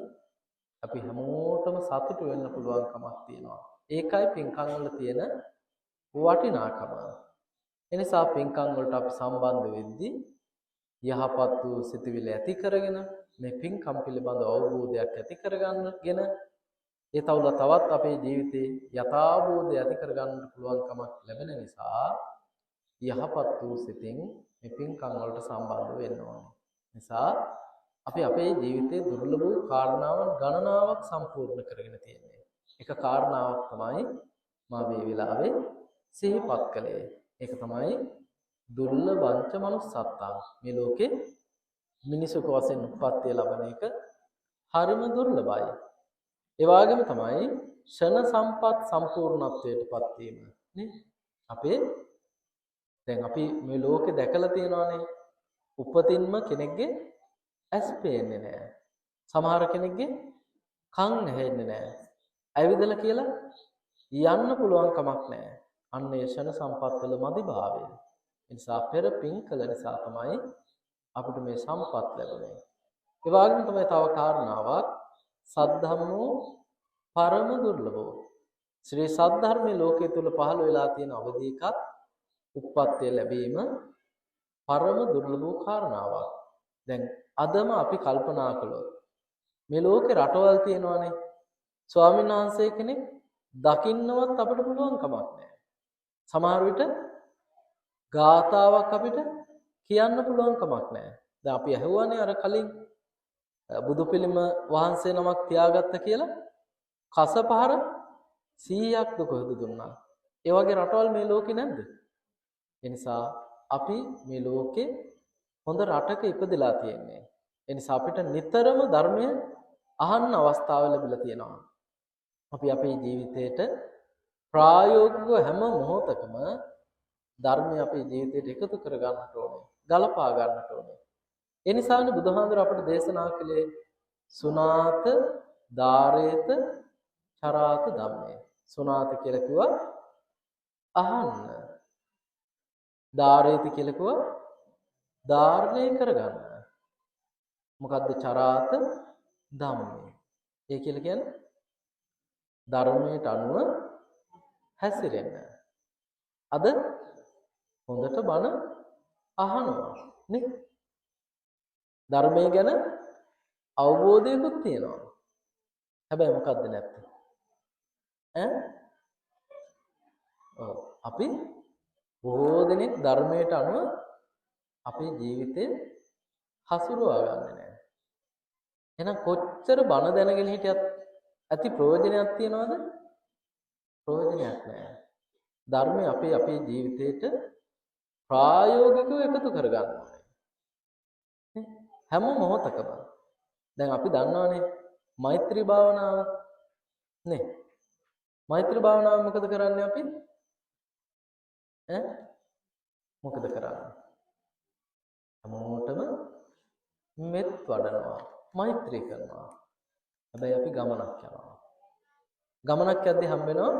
අපි හැමෝටම සතුටු වෙන්න පුළුවන්කමක් තියෙනවා. ඒකයි පින්කම් වල තියෙන වටිනාකම. එනිසා පින්කම් වලට අපි සම්බන්ධ වෙද්දී යහපත් වූ සිතුවිලි ඇති කරගෙන මේ පින්කම් පිළිබඳ අවබෝධයක් ඇති කරගන්නගෙන ඒ තවල තවත් අපේ ජීවිතේ යථාබෝධය ඇති කරගන්න පුළුවන්කමක් ලැබෙන නිසා යහපත් වූ සිතින් මේ පින්කම් වලට සම්බන්ධ වෙන්න ඕනේ. නිසා අපි අපේ ජීවිතයේ දුර්ලභ වූ කාරණාවන් ගණනාවක් සම්පූර්ණ කරගෙන තියෙන්නේ. එක කාරණාවක් තමයි මා මේ වෙලාවේ සිහිපත් කළේ. ඒක තමයි දුර්ලභංච මනුස්සත්තං. මේ ලෝකේ මිනිසෙකු වශයෙන් උත්පත්තිය ලබන එක හරිම දුර්ලභයි. ඒ වගේම තමයි ෂණ සම්පත් සම්පූර්ණත්වයට පත්වීම නේ. අපේ දැන් අපි මේ ලෝකේ දැකලා තියෙනවානේ උපතින්ම කෙනෙක්ගේ ඇස් පේන්නේ නැහැ. සමහර කෙනෙක්ගේ කන් ඇහෙන්නේ නැහැ. ඇවිදලා කියලා යන්න පුළුවන් කමක් නැහැ. අන්න ඒ ෂණ සම්පත් වල මදිභාවය. ඒ නිසා පෙර පින් කළ නිසා තමයි අපිට මේ සම්පත් ලැබුණේ. ඒ වගේම තමයි තව කාරණාවක් සද්ධම්මෝ පරම දුර්ලභෝ. ශ්‍රී සද්ධර්මයේ ලෝකයේ තුල පහළ වෙලා තියෙන අවධියකත් උප්පත්තිය ලැබීම පරම දුර්ලභ වූ කාරණාවක්. දැන් අදම අපි කල්පනා කළොත් මේ ලෝකේ රටවල් තියෙනවානේ. ස්වාමීන් වහන්සේ කෙනෙක් දකින්නවත් අපිට පුළුවන් කමක් නැහැ. සමහර විට ගාතාවක් අපිට කියන්න පුළුවන් කමක් නැහැ. දැන් අපි ඇහුවානේ අර කලින් බුදු පිළිම වහන්සේ නමක් තියාගත්ත කියලා කසපහර 100ක් ද කොහෙද දුන්නා. ඒ වගේ රටවල් මේ ලෝකේ නැද්ද? ඒ නිසා අපි මේ ලෝකේ හොඳ රටක ඉපදලා තියෙන්නේ. ඒ නිසා අපිට නිතරම ධර්මය අහන්න අවස්ථාව ලැබිලා තියෙනවා. අපි අපේ ජීවිතේට ප්‍රායෝගිකව හැම මොහොතකම ධර්මය අපේ ජීවිතයට එකතු කර ගන්නට ඕනේ, ගලපා ගන්නට ඕනේ. ඒ නිසානේ බුදුහාඳුර අපට දේශනා කළේ සුනාත ධාරේත චරාත ධම්මේ. සුනාත කියලා කිව්වා අහන්න. ධාරේත කියලා කිව්වා ධාරණය කරගන්න. මොකද්ද චරාත ධම්මේ? ඒ කියලා කියන්නේ ධර්මයට අනුව හැසිරෙන්න. අද හොඳට බණ අහනවා නේ. ධර්මය ගැන අවබෝධයකුත් තියෙනවා. හැබැයි මොකද්ද නැත්තේ? ඈ? ඔව් අපි බොහෝ දෙනෙක් ධර්මයට අනුව අපේ ජීවිතේ හසුරුවා ගන්නෙ නෑ. එහෙනම් කොච්චර බණ දැනගෙන හිටියත් ඇති ප්‍රයෝජනයක් තියනවද? ප්‍රයෝජනයක් නෑ. ධර්මය අපේ අපේ ජීවිතේට ප්‍රායෝගිකව එකතු කරගන්න ඕනේ. හැම මොහොතකම. දැන් අපි දන්නවනේ මෛත්‍රී භාවනාව නේ. මෛත්‍රී භාවනාව මොකද කරන්නේ අපි? ඈ මොකද කරන්නේ? හැමෝටම මෙත් වඩනවා, මෛත්‍රී කරනවා. හැබැයි අපි ගමනක් යනවා. ගමනක් යද්දී හම්බ වෙනවා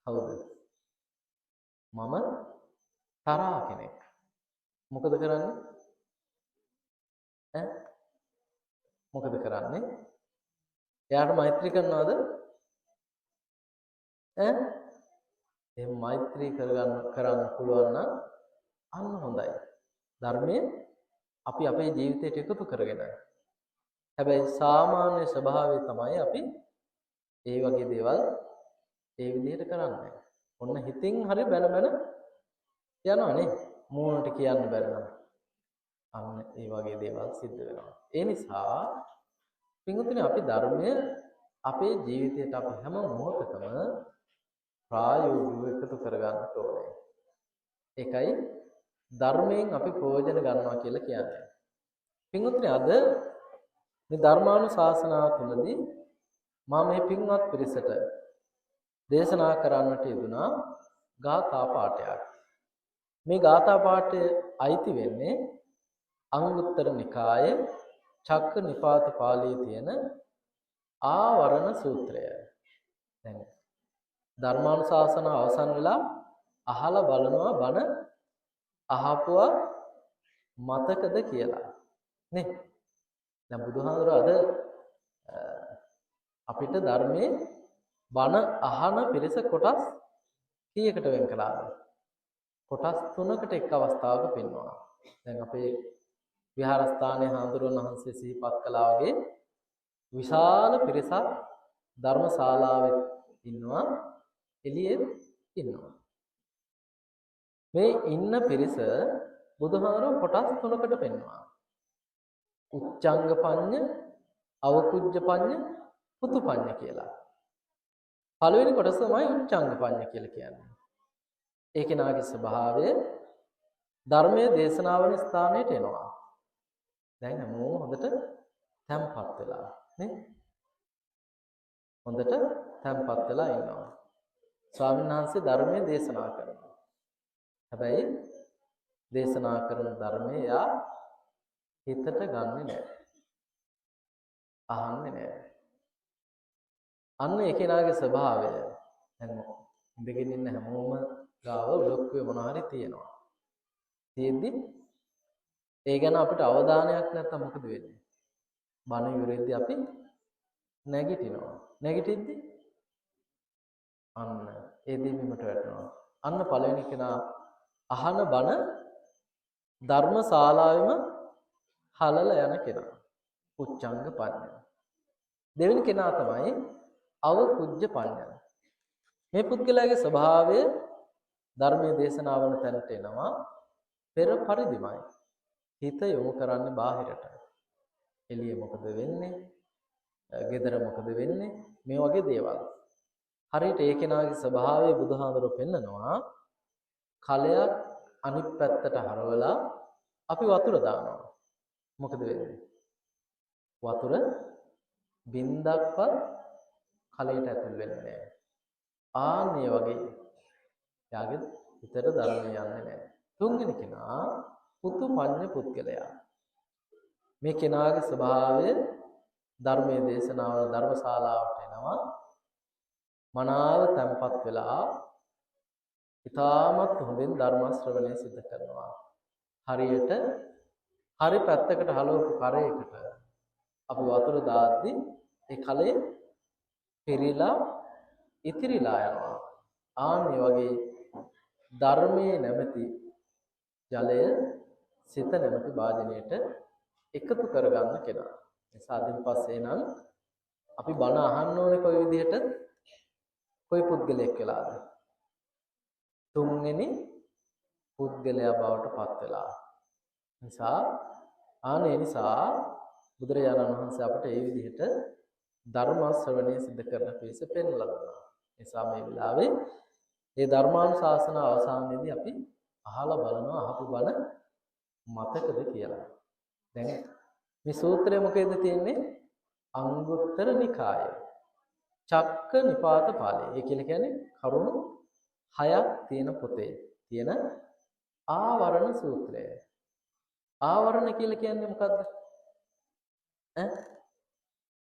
කවුද? මම තරහා කෙනෙක්. මොකද කරන්නේ? ඈ මොකද කරන්නේ? එයාට මෛත්‍රී කරනවද? ඈ එහෙම මෛත්‍රී කරන්න පුළුවන් නම් අන්න හොඳයි. ධර්මයේ අපි අපේ ජීවිතයට එකතු කරගෙන. හැබැයි සාමාන්‍ය ස්වභාවය තමයි අපි ඒ වගේ දේවල් ඒ විදිහට කරන්නේ. ඔන්න හිතින් හරි බැන බැන යනවා නේ. මූණට කියන්න බැරි නම්. අන්න ඒ වගේ දේවල් සිද්ධ වෙනවා. ඒ නිසා පින්වතුනි, අපි ධර්මය අපේ ජීවිතයට අපි හැම මොහොතකම ප්‍රායෝගිකව එකතු කරගන්න ඕනේ. ඒකයි ධර්මයෙන් අපි ප්‍රයෝජන ගන්නවා කියලා කියන්නේ. පින්වතුනි, අද මේ ධර්මානුශාසනාව තුළදී මා මේ පින්වත් පිරිසට දේශනා කරන්නට යෙදුනා ගාථා පාඨයක්. මේ ගාථා පාඨය අයිති වෙන්නේ අංගුත්තර නිකායේ චක්ක නිපාත පාළියේ තියෙන ආවරණ සූත්‍රය. දැන් ධර්මානුශාසනාව අවසන් වෙලා අහලා බලනවා බණ අහපුවා මතකද කියලා නේ. දැන් බුදුහාමුදුරුවෝ අද අපිට ධර්මයේ බණ අහන පිරිස කොටස් කීයකට වෙන් කළාද? කොටස් තුනකට එක් අවස්ථාවක පෙන්වනවා. දැන් අපේ විහාරස්ථානයේ හාමුදුරුවන් වහන්සේ සිහිපත් කළා වගේ විශාල පිරිසක් ධර්මශාලාවේ ඉන්නවා, එළියෙත් ඉන්නවා. මේ ඉන්න පිරිස බුදුහාමුදුරුවෝ කොටස් තුනකට පෙන්වනවා. උච්චංග පඤ්ඤ, අවකුජ්ජ පඤ්ඤ, පුතු පඤ්ඤ කියලා. පළවෙනි කොටස තමයි උච්චංග පඤ්ඤ කියලා කියන්නේ. ඒ කෙනාගේ ස්වභාවය ධර්මයේ දේශනා වන ස්ථානයට එනවා. දැන් හැමෝම හොඳට තැම්පත් වෙලා නේ. හොඳට තැම්පත් වෙලා ඉන්නවා. ස්වාමීන් වහන්සේ ධර්මයේ දේශනා කරනවා. හැබැයි දේශනා කරන ධර්මයේ යා හිතට ගන්නෙ නෑ. අහන්නේ නෑ. අන්න ඒ කෙනාගේ ස්වභාවය. දැන් ඉඳගෙන ඉන්න හැමෝම ගාව ඔලොක්කුවේ මොන හරි තියෙනවා. තියෙද්දි ඒ ගැන අපිට අවධානයක් නැත්තම් මොකද වෙන්නේ? බණ ඉවරෙද්දි අපි නැගිටිනවා. නැගිටිද්දි අන්න ඒ දේ බිමට වැටෙනවා. අන්න පළවෙනි කෙනා අහන බණ ධර්මශාලාවෙම හලලා යන කෙනා. උච්චංග පඤ්ඤ. දෙවෙනි කෙනා තමයි අවකුජ්ජ පඤ්ඤ. මේ පුද්ගලයාගේ ස්වභාවය ධර්මයේ දේශනා වන තැනට එනවා පෙර පරිදිමයි. හිත යොමු කරන්නේ බාහිරට. එළිය මොකද වෙන්නේ? ගෙදර මොකද වෙන්නේ? මේ වගේ දේවල්. හරියට ඒ කෙනාගේ ස්වභාවය බුදුහාඳුරෝ පෙන්නනවා. කලයක් අනිත් පැත්තට හරවලා අපි වතුර දානවා. මොකද වෙන්නේ? වතුර බින්දක්වත් කලයට ඇතුල් වෙන්නේ නැහැ. ආන් මේ වගේ එයාගේ හිතට ධර්මය යන්නේ නැහැ. තුන්වෙනි කෙනා පුතු පඤ්ඤ පුද්ගලයා. මේ කෙනාගේ ස්වභාවය ධර්මයේ දේශනාවල ධර්මශාලාවට එනවා. මනාව තැම්පත් වෙලා ඉතාමත් හොඳින් ධර්ම ශ්‍රවණය සිදු කරනවා. හරියට හරි පැත්තකට හලවපු කරයකට අපි වතුර දාද්දි ඒ කලේ පිරීලා ඉතිරිලා යනවා. ආන් මේ වගේ ධර්මයේ නැමැති ජලය සිත නැමැති භාජනයට එකතු කරගන්න කෙනා. නිසා අදින් පස්සේ නම් අපි බණ අහන්න ඕනේ කොයි විදිහටද? කොයි පුද්ගලයෙක් වෙලාද? තුන්වෙනි පුද්ගලයා බවට පත් වෙලා. නිසා ආන ඒ නිසා බුදුරජාණන් වහන්සේ අපට ඒ විදිහට ධර්ම ශ්‍රවණය සිදු කරන පිණිස පෙන්වලා දුන්නා. නිසා මේ වෙලාවේ මේ ධර්මානුශාසන අවසානයේදී අපි අහලා බලනවා අහපු බණ මතකද කියලා. දැන් මේ සූත්‍රය මොකේද තියෙන්නේ? අංගුත්තර නිකායේ චක්ක නිපාත පාළිය. ඒ කියලා කියන්නේ කරුණු හයක් තියෙන පොතේ තියෙන ආවරණ සූත්‍රය. ආවරණ කියලා කියන්නේ මොකද්ද? ඈ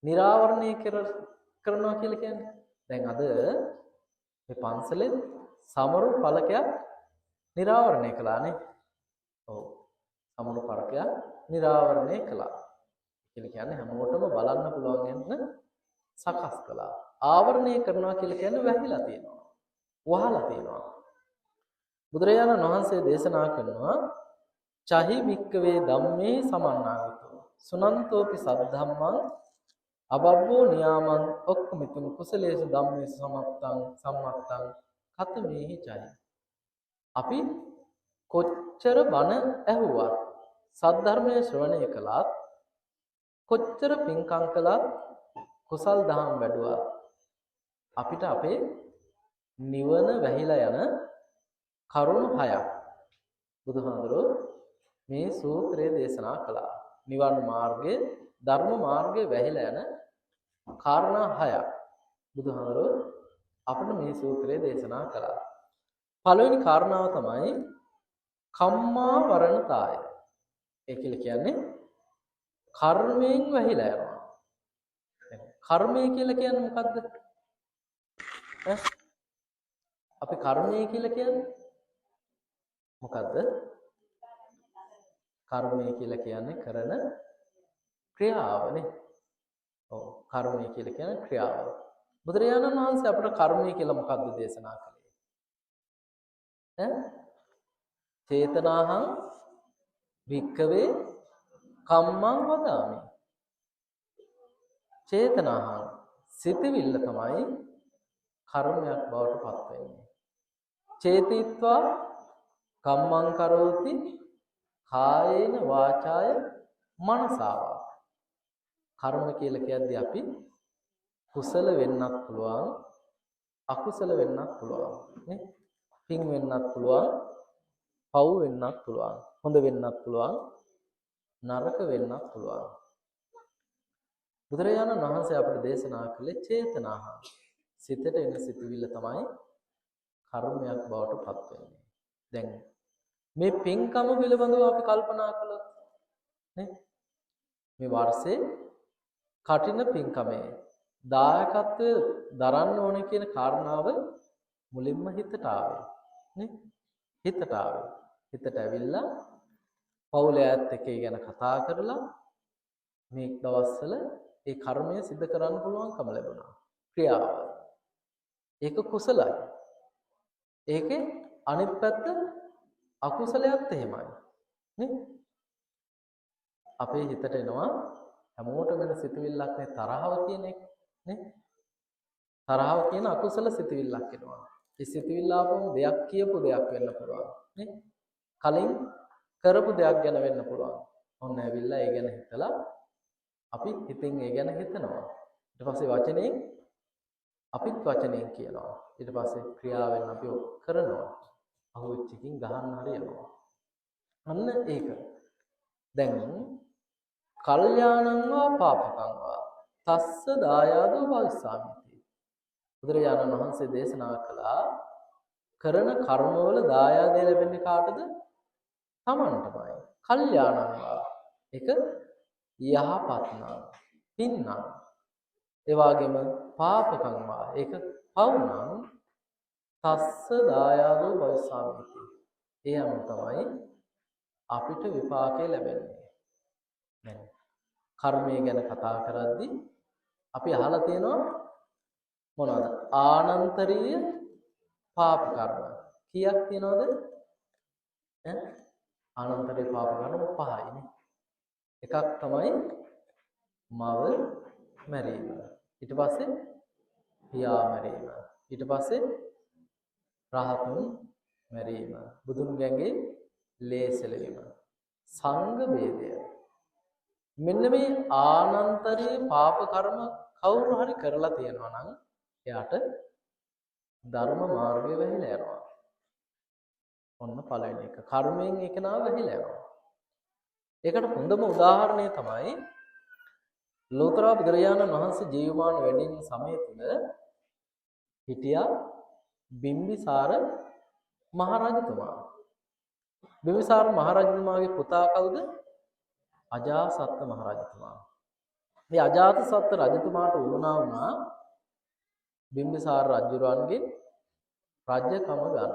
නිරාවරණය කරනවා කියලා කියන්නේ. දැන් අද මේ පන්සලේ සමරු ඵලකයක් නිරාවරණය කළානේ. ඔව්. සමුණු පරකයා නිරාවරණය කළා. කියලා කියන්නේ හැමෝටම බලන්න පුළුවන් වෙන්න සකස් කළා. ආවරණය කරනවා කියලා කියන්නේ වැහිලා තියෙනවා. වහලා තියෙනවා. බුදුරජාණන් වහන්සේ දේශනා කරනවා චහි භික්කවේ ධම්මේ සමන්නාගතෝ සුනන්තෝපි සද්ධම්මං අබබ්බෝ නියාමං ඔක්කමිතුං කුසලේසු ධම්මේසු සමත්තං සම්මත්තං කතමේහි චහි. අපි කොච්චර බණ ඇහුවත් සද්ධර්මයේ ශ්‍රවණය කළත් කොච්චර පින්කම් කළත් කුසල් දහම් වැඩුවත් අපිට අපේ නිවන වැහිලා යන කරුණු හයක් බුදුහාමුදුරුවෝ මේ සූත්‍රය දේශනා කළා. නිවන් මාර්ගයේ ධර්ම මාර්ගයේ වැහිලා යන කාරණා හයක් බුදුහාමුදුරුවෝ අපිට මේ සූත්‍රය දේශනා කළා. පළවෙනි කාරණාව තමයි කම්මා වරණතාය. ඒ කියලා කියන්නේ කර්මයෙන් වැහිලා යනවා. දැන් කර්මය කියලා කියන්නේ මොකද්ද? ඈ අපි කර්මය කියලා කියන්නේ මොකද්ද? කර්මය කියලා කියන්නේ කරන ක්‍රියාවනේ. ඔව්, කර්මය කියලා කියන්නේ ක්‍රියාව. බුදුරජාණන් වහන්සේ අපට කර්මය කියලා මොකද්ද දේශනා කළේ? ඈ චේතනාහං භික්ඛවේ කම්මං වදාමි. චේතනාහං සිතවිල්ල තමයි කර්මයක් බවට පත් වෙන්නේ. චේතිත්වා කම්මං කරෝති කායේන වාචාය මනසාවා. කර්ම කියලා කියද්දී අපි කුසල වෙන්නත් පුළුවන් අකුසල වෙන්නත් පුළුවන් නේ. පින් වෙන්නත් පුළුවන් පව් වෙන්නත් පුළුවන්, හොඳ වෙන්නත් පුළුවන් නරක වෙන්නත් පුළුවන්. බුදුරජාණන් වහන්සේ අපට දේශනා කළේ චේතනාහ සිතට එන සිතුවිල්ල තමයි කර්මයක් බවට පත් වෙන්නේ. දැන් මේ පින්කම පිළිබඳව අපි කල්පනා කළොත් නේ, මේ වර්ෂේ කටින පින්කමේ දායකත්වය දරන්න ඕනේ කියන කාරණාව මුලින්ම හිතට ආවේ නේ. හිතට ආවේ. හිතට ඇවිල්ලා පවුලේ අයත් එක්ක ඒ ගැන කතා කරලා මේ දවස්වල ඒ කර්මය සිද්ධ කරන්න පුළුවන්කම ලැබුණා. ක්‍රියාව. ඒක කුසලයි. ඒකේ අනිත් පැත්ත අකුසලයක් එහෙමයි නේ. අපේ හිතට එනවා හැමෝටම එන සිතුවිල්ලක් නේ තරහව කියන එක නේ. තරහව කියන අකුසල සිතුවිල්ලක් එනවා. ඒ සිතුවිල්ල ආපුවම දෙයක් කියපු දෙයක් වෙන්න පුළුවන් නේ. කලින් කරපු දෙයක් ගැන වෙන්න පුළුවන්. ඔන්න ඇවිල්ලා ඒ ගැන හිතලා අපි හිතින් ඒ ගැන හිතනවා. ඊට පස්සේ වචනෙන් අපිත් වචනෙන් කියනවා. ඊට පස්සේ ක්‍රියාවෙන් අපි කරනවා. අහුවෙච්ච එකකින් ගහන්න හරි යනවා. අන්න ඒක. දැන් කල්යාණං වා පාපකං වා තස්ස දායාදෝ භවිස්සාමිති. බුදුරජාණන් වහන්සේ දේශනා කළා කරන කර්මවල දායාදය ලැබෙන්නේ කාටද? තමන්ටමයි. කල්යාණං වා ඒක යහපත් නම් පින් නම්, ඒ වගේම පාපකං වා ඒක පව් නම් තස්ස දායාදෝ භවිස්සාමිති. ඒ අනුව තමයි අපිට විපාකය ලැබෙන්නේ. දැන් කර්මය ගැන කතා කරද්දී අපි අහලා තියෙනවා මොනවද? ආනන්තරීය පාප කර්ම. කීයක් තියෙනවද? ඈ ආනන්තරීය පාප කර්ම පහයිනේ. එකක් තමයි මව මැරීම. ඊට පස්සේ පියා මැරීම. ඊට පස්සේ රහතුන් මැරීම. බුදුන් ගැඟේ ලේ සෙලවීම. සංඝ ભેදය. මෙන්න මේ ආනන්තරීය පාප කර්ම කවුරු හරි කරලා තියෙනවා නම් එයාට ධර්ම මාර්ගය වැහිලා යනවා. ඔන්න පළවෙනි එක. කර්මයෙන් ඒක නාව වැහිලා යනවා. ඒකට හොඳම උදාහරණය තමයි ලෝතර බුදුරජාණන් වහන්සේ ජීවමාන වැඩ ඉන්න සමය තුල හිටියා බිම්බිසාර මහරජතුමා. බිම්බිසාර මහරජතුමාගේ පුතා කවුද? අජාසත්ත මහරජතුමා. මේ අජාතසත්ත රජතුමාට උවමනා වුණා බිම්බිසාර රජුරන්ගේ රජකම ගන්න.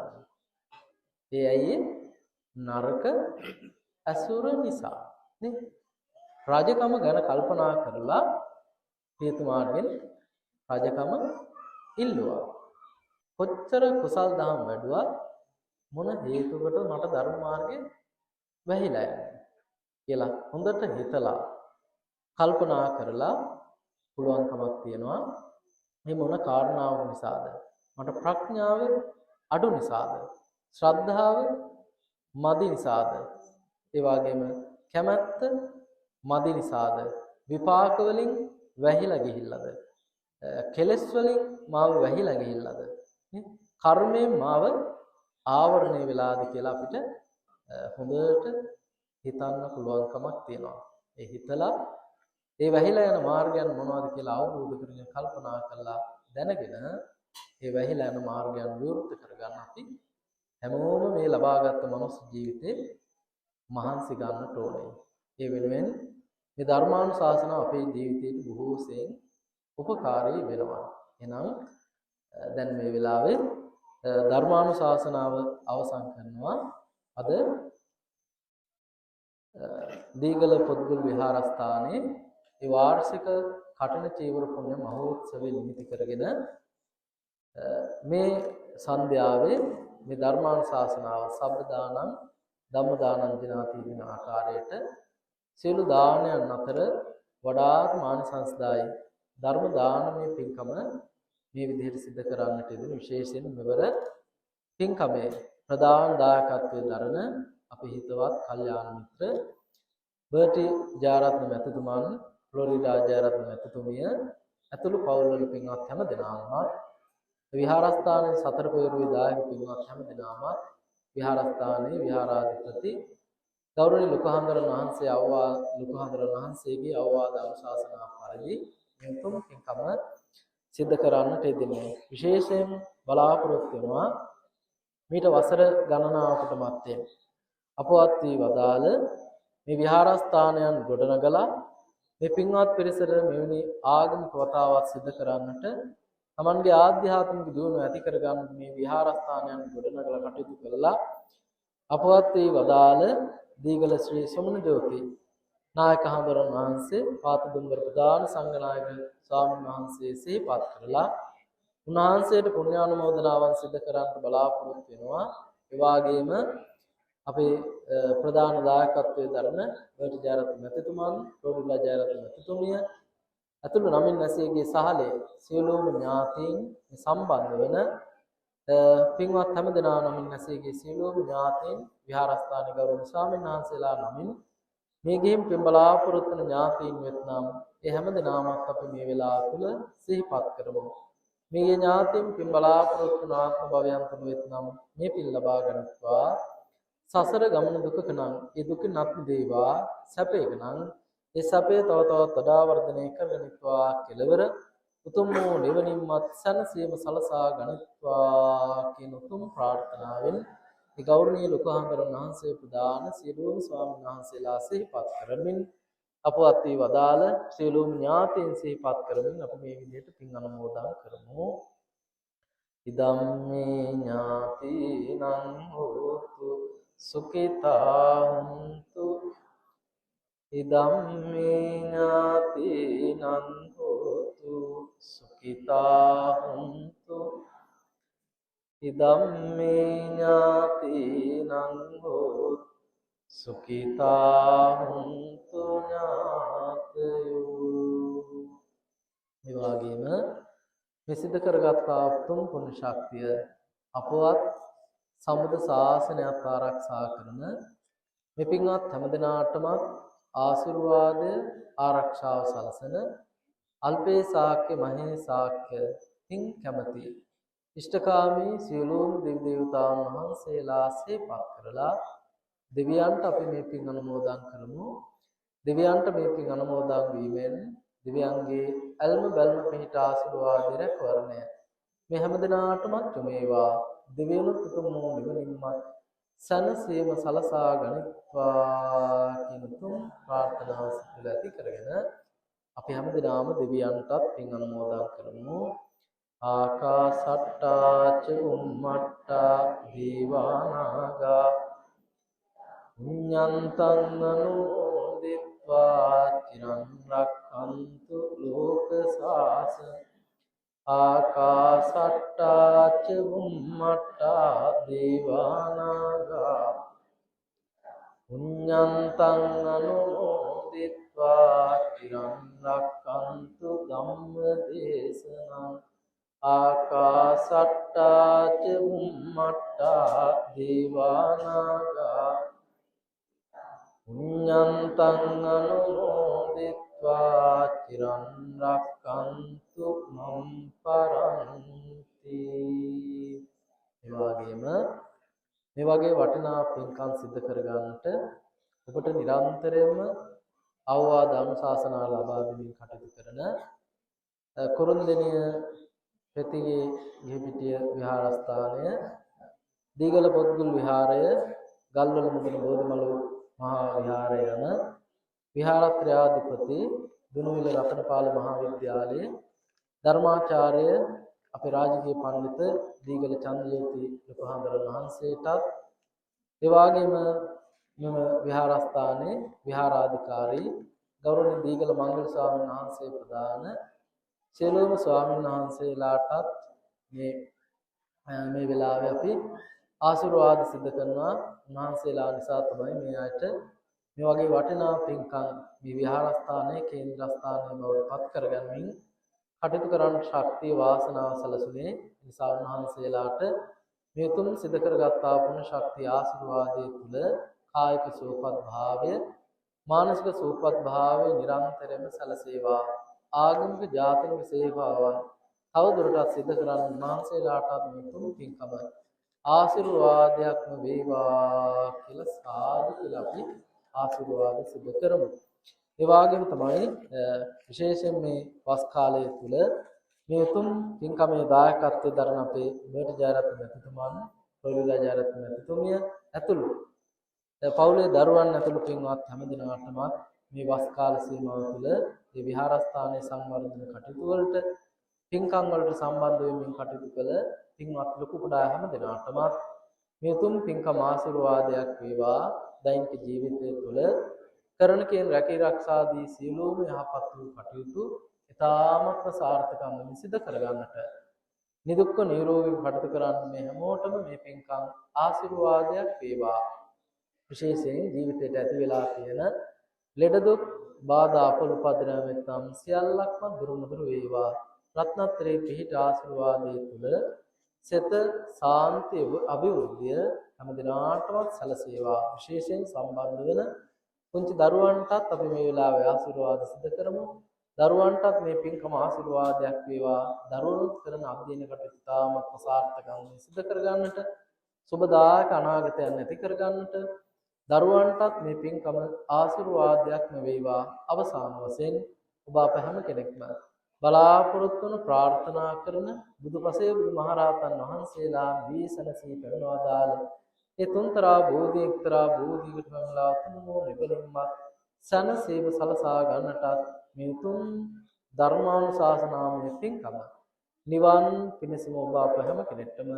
ඒ ඇයි නරක ඇසුර නිසා නේ. රජකම ගැන කල්පනා කරලා පියතුමාගෙන් රජකම ඉල්ලුවා. කොච්චර කුසල් දහම් වැඩුවත් මොන හේතුවකට මට ධර්ම මාර්ගේ වැහිලා යන්නේ කියලා හොඳට හිතලා කල්පනා කරලා පුළුවන්කමක් තියනවා. මේ මොන කාරණාවක් නිසාද? මට ප්‍රඥාව අඩු නිසාද? ශ්‍රද්ධාව මදි නිසාද? ඒ වගේම කැමැත්ත මදි නිසාද? විපාක වලින් වැහිලා ගිහිල්ලාද? කෙලෙස් වලින් මාව වැහිලා ගිහිල්ලාද? කර්මයෙන් මාව ආවරණය වෙලාද කියලා අපිට හොඳට හිතන්න පුළුවන්කමක් තියෙනවා. ඒ හිතලා ඒ වැහිලා යන මාර්ගයන් මොනවද කියලා අවබෝධ කරගෙන කල්පනා කරලා දැනගෙන ඒ වැහිලා යන මාර්ගයන් විවෘත කරගන්න අපි හැමෝම මේ ලබාගත් මනුස්ස ජීවිතේ මහන්සි ගන්නට ඕනේ. ඒ වෙනුවෙන් මේ ධර්මානුශාසනාව අපේ ජීවිතයට බොහෝ සෙයින් උපකාරී වෙනවා. එහෙනම් දැන් මේ වෙලාවේ ධර්මානුශාසනාව අවසන් කරනවා. අද දීගල පොත්ගුල් විහාරස්ථානයේ ඒ වාර්ෂික කඨින චීවර පුණ්‍ය මහෝත්සවය නිමිති කරගෙන මේ සන්ධ්‍යාවේ මේ ධර්මානුශාසනාව සබ්බ දානං ධම්ම දානං ජනාති වෙන ආකාරයට සියලු දානයන් අතර වඩාත් මානසංසදායි ධර්ම දානමය පින්කම මේ විදිහට සිද්ධ කරන්නට යෙදෙන විශේෂයෙන් මෙවර පින්කමේ ප්‍රධාන දායකත්වයේ දරන අපේ හිතවත් කල්යාණ මිත්‍ර බර්ටි ජයරත්න මැතිතුමන්, ෆ්ලොරිඩා ජයරත්න මැතිතුමිය ඇතුළු පවුල්වල පින්වත් හැම දෙනාම, විහාරස්ථානයේ සතර පෙරුවේ දායක පින්වත් හැම දෙනාම, විහාරස්ථානයේ විහාරාධිපති ගෞරවනීය ලොකු හාමුදුරන් වහන්සේ අවවාද ලොකු හාමුදුරන් වහන්සේගේ අවවාද අනුශාසනා පරිදි මේ උතුම් පින්කම සිද්ධ කරන්නට යෙදෙන්නේ. විශේෂයෙන් බලාපොරොත්තු වෙනවා මීට වසර ගණනාවකට මත්තෙන් අපවත් වී වදාළ මේ විහාරස්ථානයන් ගොඩනගලා මේ පින්වත් පිරිසට මෙවැනි ආගමික වතාවත් සිද්ධ කරන්නට තමන්ගේ ආධ්‍යාත්මික දියුණුව ඇති කරගන්න මේ විහාරස්ථානයන් ගොඩනගලා කටයුතු කළා. අපවත් වී වදාළ දීගල ශ්‍රී සොමන ජෝති නායක හාමුදුරන් වහන්සේ පාතදුම්බර ප්‍රධාන සංඝනායක ස්වාමීන් වහන්සේ සිහිපත් කරලා උන්වහන්සේට පුණ්‍යානුමෝදනාවන් සිදු කරන්නට බලාපොරොත්තු වෙනවා. ඒ වගේම අපේ ප්‍රධාන දායකත්වයේ දරන බර්ටි ජයරත්න මැතිතුමන්, ෆ්ලොරිඩා ජයරත්න මැතිතුමිය ඇතුළු නමින් නැසීගේ සහලේ සියලුම ඥාතීන් සම්බන්ධ වෙන පින්වත් හැම දෙනා නමින් නැසීගේ සියලුම ඥාතීන් විහාරස්ථානයේ ගෞරවනීය ස්වාමීන් වහන්සේලා නමින් මේ ගිහින් පින් බලාපොරොත්තු වන ඥාතීන් වෙත්නම් ඒ හැම දෙනාමත් අපි මේ වෙලාව තුළ සිහිපත් කරමු. මේ ඥාතීන් පින් බලාපොරොත්තු වන ආත්ම භවයන් තුළ වෙත්නම් මේ පින් ලබා ගනිත්වා. සසර ගමන දුකක නම් ඒ දුකින් අත් මිදේවා. සැපයක නම් ඒ සැපය තව තවත් වඩා වර්ධනය කරගනිත්වා. කෙලවර උතුම් වූ නිවනින්මත් සැනසීම සලසා ගනිත්වා කියන උතුම් ප්‍රාර්ථනාවෙන් ඒ ගෞරවනීය ලොකු හාමුදුරන් වහන්සේ ප්‍රදාන සියලුම ස්වාමීන් වහන්සේලා සිහිපත් කරමින් අපවත් වී වදාළ සියලුම ඥාතීන් සිහිපත් කරමින් අපි මේ විදිහට පින් අනුමෝදන් කරමු. ඉදම්මේ ඥාතීනං හෝතු සුඛිතා හුන්තු. ඉදම්මේ ඥාතීනං හෝතු සුඛිතා හුන්තු. ඉදම්මේ ඥාතීනං හෝතු සුඛිතා හුන්තු ඥාතයෝ. මේ වගේම මේ සිද්ධ කරගත් උතුම් පුණ්‍ය ශක්තිය අපවත් සම්බුද්ධ ශාසනයත් ආරක්ෂා කරන මේ පින්වත් හැම දෙනාටම ආශිර්වාදය ආරක්ෂාව සලසන අල්පේ ශාක්‍ය මහේ ශාක්‍ය පින් කැමැති ඉෂ්ඨකාමී සියලුම දෙවි දේවතාවුන් වහන්සේලා සිහිපත් කරලා දෙවියන්ට අපි මේ පින් අනුමෝදන් කරමු. දෙවියන්ට මේ පින් අනුමෝදන් වීමෙන් දෙවියන්ගේ ඇල්ම බැල්ම පිහිට ආශිර්වාදය රැකවරණය මේ හැම දිනාටම යොමු වේවා. දෙවියනුත් උතුම් වූ නිවනින්මත් සැනසීම සලසා ගනිත්වා කියන උතුම් ප්‍රාර්ථනාව සිත ඇති කරගෙන අපි හැම දිනාම දෙවියන්ටත් පින් අනුමෝදන් කරමු. ආකාසට්ටා ච බුම්මට්ටා දීවානාගා පුඤ්ඤන්තං අනුමෝදිත්වා චිරං රක්ඛන්තු ලෝක සාසනං. ආකාසට්ටා ච බුම්මට්ටා දේවානාගා පුඤ්ඤන්තං අනුමෝදිත්වා චිරං රක්ඛන්තු ධම්ම දේශනං. ආකාසට්ටා ච බුම්මට්ටා දේවානාගා පුඤ්ඤන්තං අනුමෝදිත්වා චිරං රක්ඛන්තු මම් පරන්ති. ඒ වගේම මේ වගේ වටිනා පින්කම් සිද්ධ කරගන්නට ඔබට නිරන්තරයෙන්ම අවවාද අනුශාසනා ලබා දෙමින් කටයුතු කරන කුරුන්දෙනිය පෙතිගේ ගිහිපිටිය විහාරස්ථානය, දීගල පොත්ගුල් විහාරය, ගල්වල මුදුන බෝධිමලු මහා විහාරය යන විහාරත්‍රයාධිපති දුනුවිල රතනපාල මහා විද්‍යාලයේ ධර්මාචාර්ය අපේ රාජකීය පඬිත දීගල චන්ද්‍රජෝති ලොකු හාමුදුරන් වහන්සේටත්, ඒ වගේම මෙම විහාරස්ථානයේ විහාරාධිකාරී ගෞරවනීය දීගල මංගල ස්වාමීන් වහන්සේ ප්‍රදාන සියලුම ස්වාමීන් වහන්සේලාටත් මේ මේ වෙලාවේ අපි ආශිර්වාද සිදු කරනවා. උන්වහන්සේලා නිසා තමයි මේ අයට මේ වගේ වටිනා පින්කම් මේ විහාරස්ථානයේ කේන්ද්‍රස්ථානයේ බවට පත් කරගනිමින් කටයුතු කරන්න ශක්තිය වාසනාව සැලසුනේ. නිසා උන්වහන්සේලාට මේ තුන් සිදු කරගත්තා පුණ්‍ය ශක්තිය ආශිර්වාදයේ තුල කායික සුවපත් භාවය, මානසික සුවපත් භාවය නිරන්තරයෙන්ම සැලසේවා. ආගමික ජාතික සේවාවන් තව දුරටත් සිදු කරන්න උන්වහන්සේලාටත් මේ තුන් පින්කම ආශිර්වාදයක්ම වේවා කියලා සාදු කියලා අපි ආශිර්වාද සිදු කරමු. ඒ වගේම තමයි විශේෂයෙන් මේ වස් කාලය තුල මේ උතුම් පින්කමේ දායකත්වයෙන් දරන අපේ මේට ජයරත්න මැතිතුමන්, පොලිලා ජයරත්න මැතිතුමිය ඇතුළු පවුලේ දරුවන් ඇතුළු පින්වත් හැම දිනකටම මේ වස් කාල සීමාව තුළ මේ විහාරස්ථානයේ සංවර්ධන කටයුතු වලට පින්කම් වලට සම්බන්ධ වෙමින් කටයුතු කළ පින්වත් ලොකු කුඩා හැම දිනකටම මේ උතුම් පින්කම ආශිර්වාදයක් වේවා. දෛනික ජීවිතය තුළ කරන කියන රැකී රක්ෂා දී සියලුම යහපත් වූ කටයුතු ඉතාමත්ම සාර්ථකව සිදු කරගන්නට නිදුක්ව නිරෝගීව කටයුතු කරන්න මේ හැමෝටම මේ පින්කම් ආශිර්වාදයක් වේවා. විශේෂයෙන් ජීවිතයට ඇති වෙලා තියෙන ලෙඩ දුක් බාධා අපල උපද්‍රව වෙතම් සියල්ලක්ම දුරු මුදුරු වේවා. රත්නත්‍රයේ පිහිට ආශිර්වාදයේ තුල සිත සාන්තිය අභිවෘද්ධිය හැම දිනාටම සැලසේවා. විශේෂයෙන් සම්බන්ධ වෙන පුංචි දරුවන්ටත් අපි මේ වෙලාවේ ආශිර්වාද සිදු කරමු. දරුවන්ටත් මේ පින්කම ආශිර්වාදයක් වේවා. දරුවනුත් කරන අධ්‍යයන කටයුතු ඉතාමත්ම සාර්ථකව සිදු කරගන්නට, සුබදායක අනාගතයක් ඇති කරගන්නට දරුවන්ටත් මේ පින්කම ආශිර්වාදයක්ම වේවා. අවසාන වශයෙන් ඔබ අප හැම කෙනෙක්ම බලාපොරොත්තු වන ප්‍රාර්ථනා කරන බුදුපසේ බුදුමහරහතන් වහන්සේලා වී සැනසී පැමිණවදාළ ඒ තුන්තරා බෝධි එක්තරා බෝධියකට පැමිණලා උතුම් වූ නිවනින්මත් සැනසීම සලසා ගන්නටත් මේ උතුම් ධර්මානුශාසනාමය පින්කම නිවන් පිණිසම ඔබ අප හැම කෙනෙක්ටම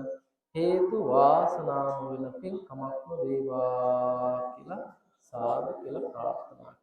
හේතු වාසනාම වෙන පින්කමක්ම වේවා කියලා සාදු කියලා ප්‍රාර්ථනා